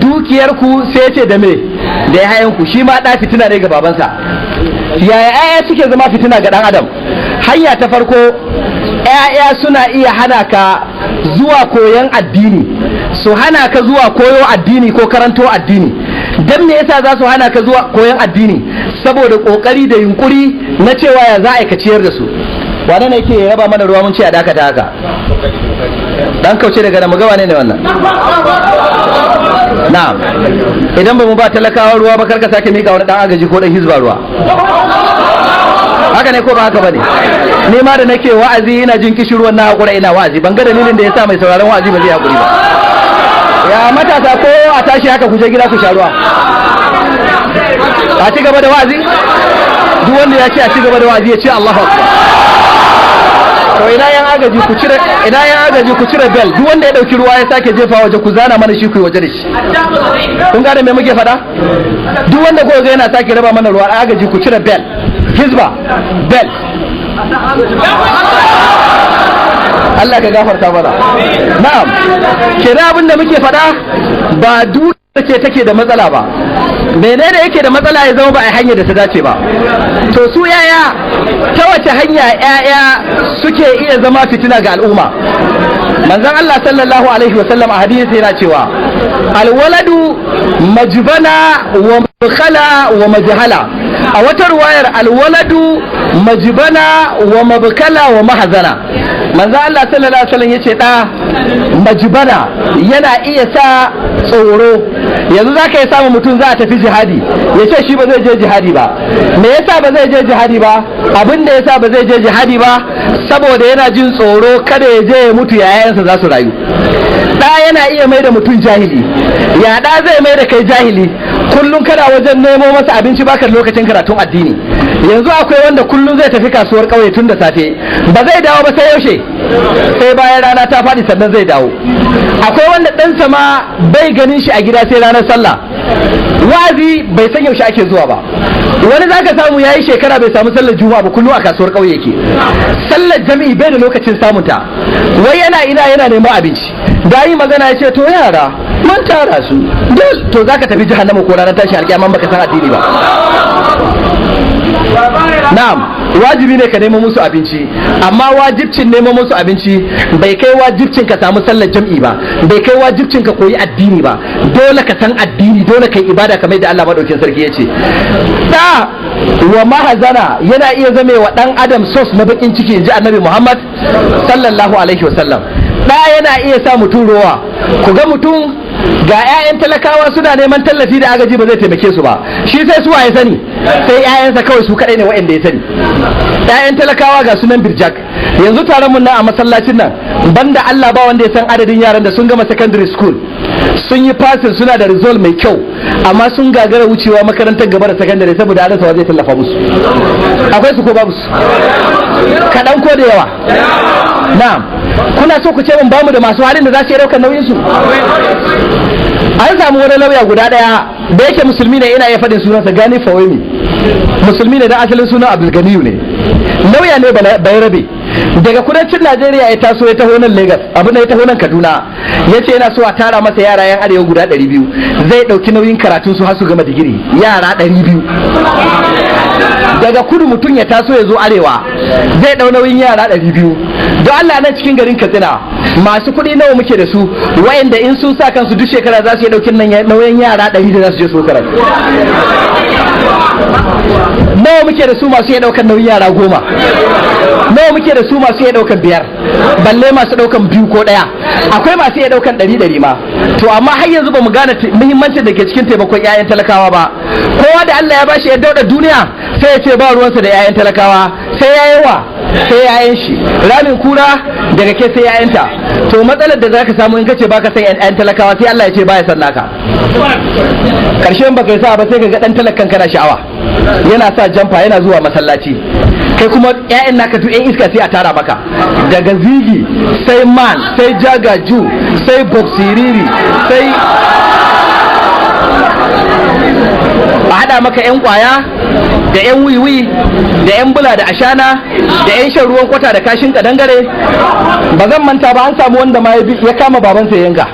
Dukiyarku, sai ce da me? Da yayanku. Shi ma da fitina ne ga babansa. Yaya yaya suke zama fitina ga dan adam? Hanya ta farko, yaya suna iya hana ka zuwa koyon addini, su hana ka zuwa koyo addini ko karanto addini. Dan me yasa za su hana ka zuwa koyon addini? Saboda kokari da yunkuri na cewa ya za a ka ciyar da su. Wane ne yake raba mana ruwa? Mun ce a dakata haka. Dan kauce daga nan mu ga wane ne wannan. Na'am, idan ba mu ba talakawa ruwa ba, karka sake mika wani dan agaji ko dan hizba ruwa. Haka ne ko ba haka bane? Ni ma da nake wa'azi ina jin kishin ruwan, na hakura ina wa'azi. Ban ga dalilin da yasa mai sauraron wa'azi ba zai hakuri ba. Ya matasa, ko a tashi haka ku je gida ku sha ruwa, a ci gaba da wa'azi? Duk wanda ya ce a ci gaba da wa'azi ya ce Allahu akbar. To ina yan agaji ku cire, ina yan agaji ku cire bel. Duk wanda ya dauki ruwa ya sake jefa waje, ku zana mana shi, ku yi waje da shi. Kun gane me muke faɗa? Duk wanda ko ga yana sake raba mana ruwa, agaji ku cire bel. Hizba, bel. Allah ka gafarta mana. Na'am, kenan abin da muke faɗa ba duk ce take da matsala ba. Menene yake da matsala? Ya zama ba a hanyar da ta dace ba. To su yaya, ta wace hanya yaya suke iya zama fitina ga al'umma? Manzon Allah sallallahu alaihi wasallam a hadisi yana cewa alwaladu majbana wa mabkhala wa majhala. A wata ruwayar, alwaladu majbana wa mabkala wa mahzana. Manzon Allah sallallahu alaihi wasallam yace da majbana yana iya sa tsoro. Yanzu za ka yi samun mutum za a tafi jihadi, ya ce shi ba zai je jihadi ba. Me yasa ba zai je jihadi ba? Abin da yasa ba zai je jihadi ba, saboda yana jin tsoro kada ya je ya mutu, yayansa za su rayu. Ɗa yana iya mai da mutum jahili. Ya ɗa zai mai da kai jahili? Kullum kana wajen nemo masa abinci, baka lokacin karatun addini. Yanzu akwai wanda kullum zai tafi kasuwar ƙauye tun da safe, ba zai dawo ba sai yaushe? Sai bayan rana ta faɗi sannan zai dawo. Akwai wanda ɗansa ma bai ganin shi a gida sai ranar sallah. Wa'azi bai san yaushe ake zuwa ba. Wani zaka samu yayi shekara bai samu sallar juma'a ba, kullum a kasuwar ƙauye yake. Sallar jami'i bai da lokacin samunta. Wai yana ina? Yana neman abinci. Da yi magana ya ce to yara mun tara su dole. To zaka tafi jahannama ko ranar tashin alƙiyama baka san addini ba. Na'am, wajibi ne ka nemo musu abinci, amma wajibcin nemo musu abinci bai kai wajibcin ka samu sallar jam'i ba, bai kai wajibcin ka koyi addini ba. Dole ka san addini, dole ka yi ibada kamar da Allah madaukin sarki ya ce. Da wa mahazana, yana iya zame wa dan adam sos na bakin ciki, inji Annabi Muhammad sallallahu alaihi wasallam. Da yana iya sa mutum rowa. Ku ga mutum ga 'ya'yan talakawa suna neman tallafi da agaji, ba zai taimake su ba. Shi sai su ya sani, sai 'ya'yansa kawai, su kadai ne waɗanda ya sani. 'Ya'yan talakawa ga sunan birjak. Yanzu taron mun nan a masallacin nan, banda Allah ba wanda ya san adadin yaran da sun gama secondary school, sun yi passing, suna da result mai kyau, amma sun gagara wucewa makarantar gaba da secondary saboda an rasa zai tallafa musu. Akwai su ko babu su? Kaɗan ko da yawa? Na'am, kuna so ku ce mun bamu da masu halin da za su iya ɗaukar nauyin su? An samu wani lauya guda ɗaya da yake musulmi ne, ina iya faɗin sunansa, Gani Fawehinmi. Musulmi ne, da asalin sunan Abdulganiyu ne. Lauya ne Bayarabe, daga kudancin Najeriya ya taso ya taho nan Lagos, abin da ya taho nan Kaduna, ya ce yana so a tara masa yara yan arewa guda 200, zai ɗauki nauyin karatun su har su gama digiri. Yara 200 daga kudu, mutum ya taso ya zo arewa zai ɗau nauyin yara 200. Don Allah, nan cikin garin Katsina masu kuɗi nawa muke da su wayanda in sun sa kansu duk shekara za su yi ɗaukin nauyin yara 100 da za su je su karatu? Nawa muke da su masu iya ɗaukan nauyin yara 10? Nawa muke da su masu iya ɗaukan 5? Balle masu ɗaukan biyu ko ɗaya. Akwai masu iya ɗaukan ɗari ɗari ma. To amma har yanzu ba mu gane muhimmancin da ke cikin taimakon 'ya'yan talakawa ba. Kowa da Allah ya bashi ya dauda duniya, sai ya ce ba ruwansa da 'ya'yan talakawa, sai yayin wa, sai 'ya'yan shi. Ramin kura daga ke sai 'ya'yanta. To matsalar da zaka samu, in kace baka san 'ya'yan talakawa, sai Allah ya ce baya san naka. Karshen baka yi sa ba, sai ka ga dan talakan kana sha'awa, yana sa jamfa, yana zuwa masallaci. Kai kuma 'ya'yan naka duk 'yan iska sai a tara maka, daga Zigi sai Man sai Jagaju sai Bob Siriri, sai a haɗa maka 'yan kwaya da 'yan wiwi da 'yan bula da ashana da 'yan shan ruwan kwata da kashin kadangare. Ba zan manta ba, an samu wanda ma ya kama babansa ya yanka.